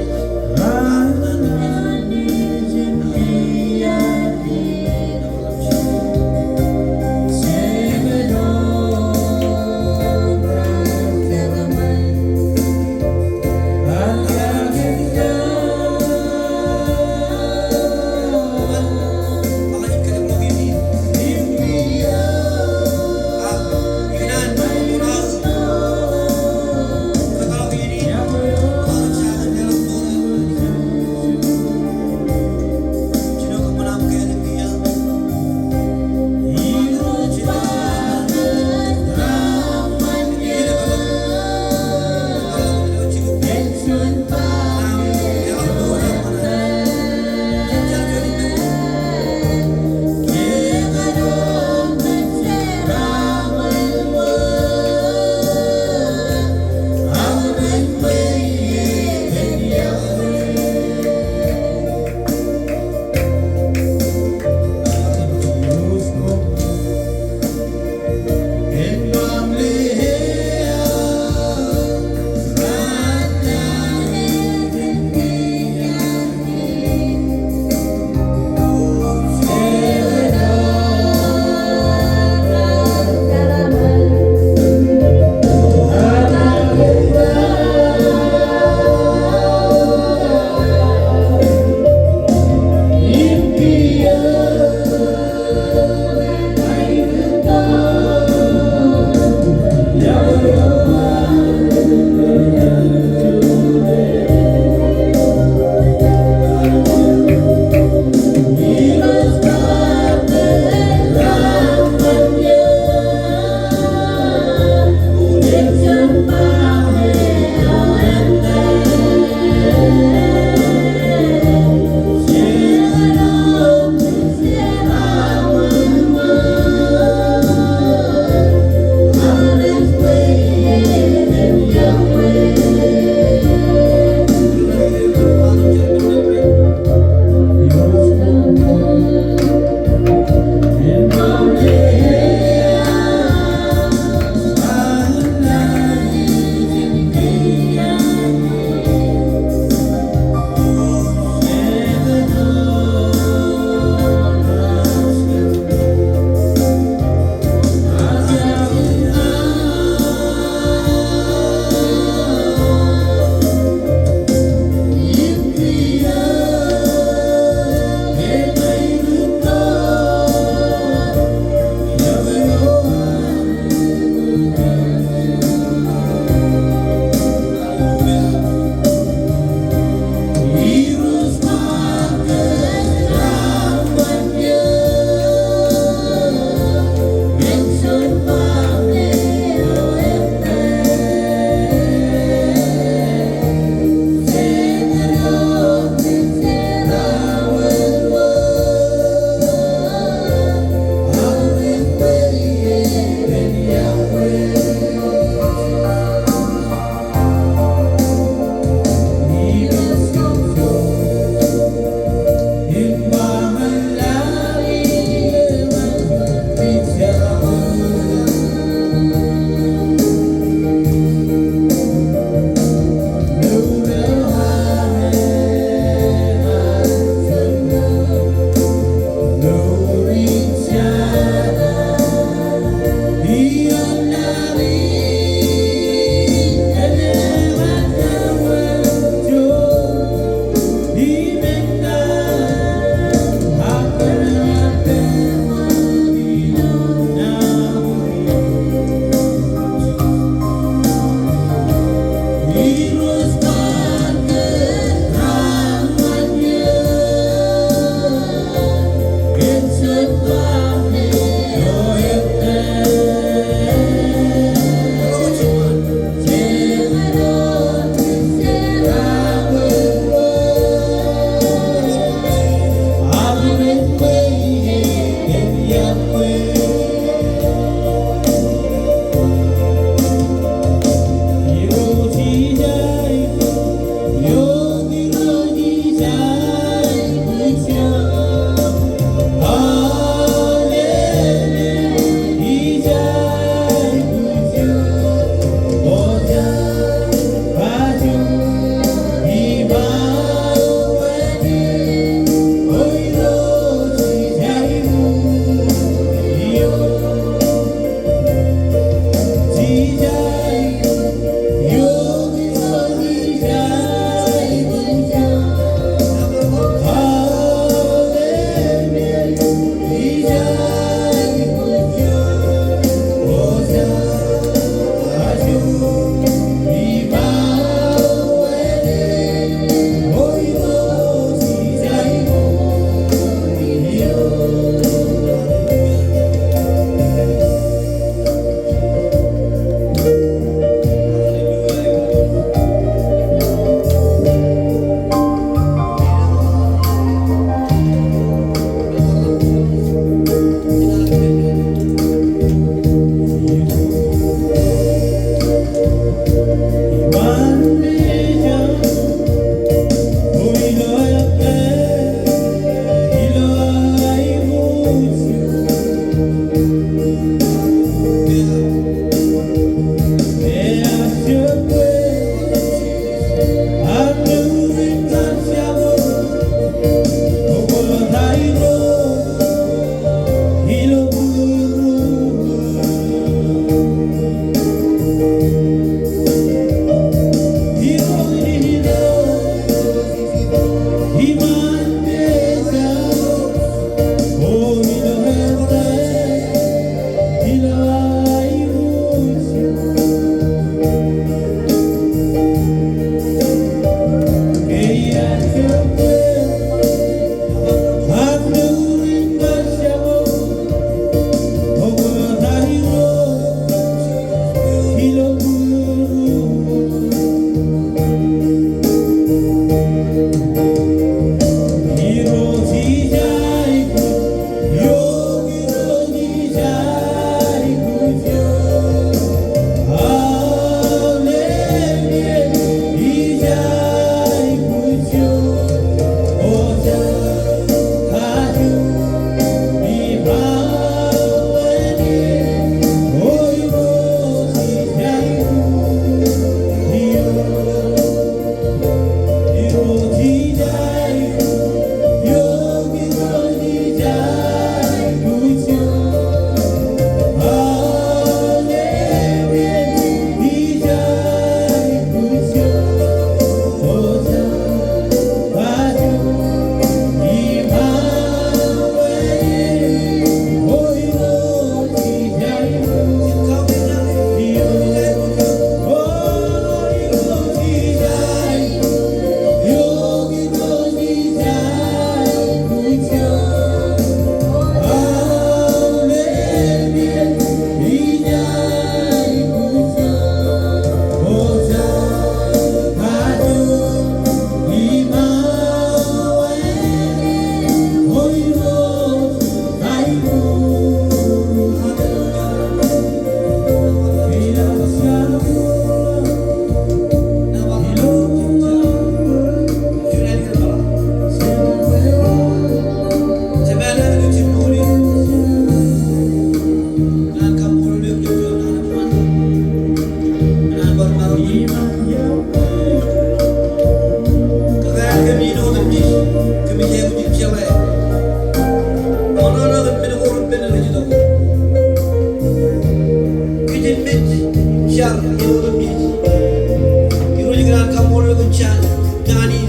Ikōṇaan kaṃṃoolol eok kōn jar, jar in.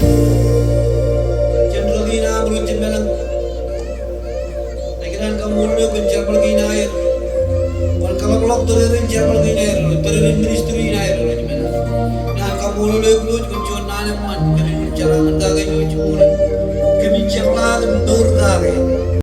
Jān rūkaki in aṃ ro jemām. Ikōṇaan kaṃṃoolol eok kōn jerbal kein aer. Kwōn kaḷapḷọk tōrerein jerbal kein aer, tōrerein ministry in aer, ro jemām. Ikōṇaan kaṃṃoolol eok Irooj kōn juon naan eṃṃan, kōn jar in kake Irooj.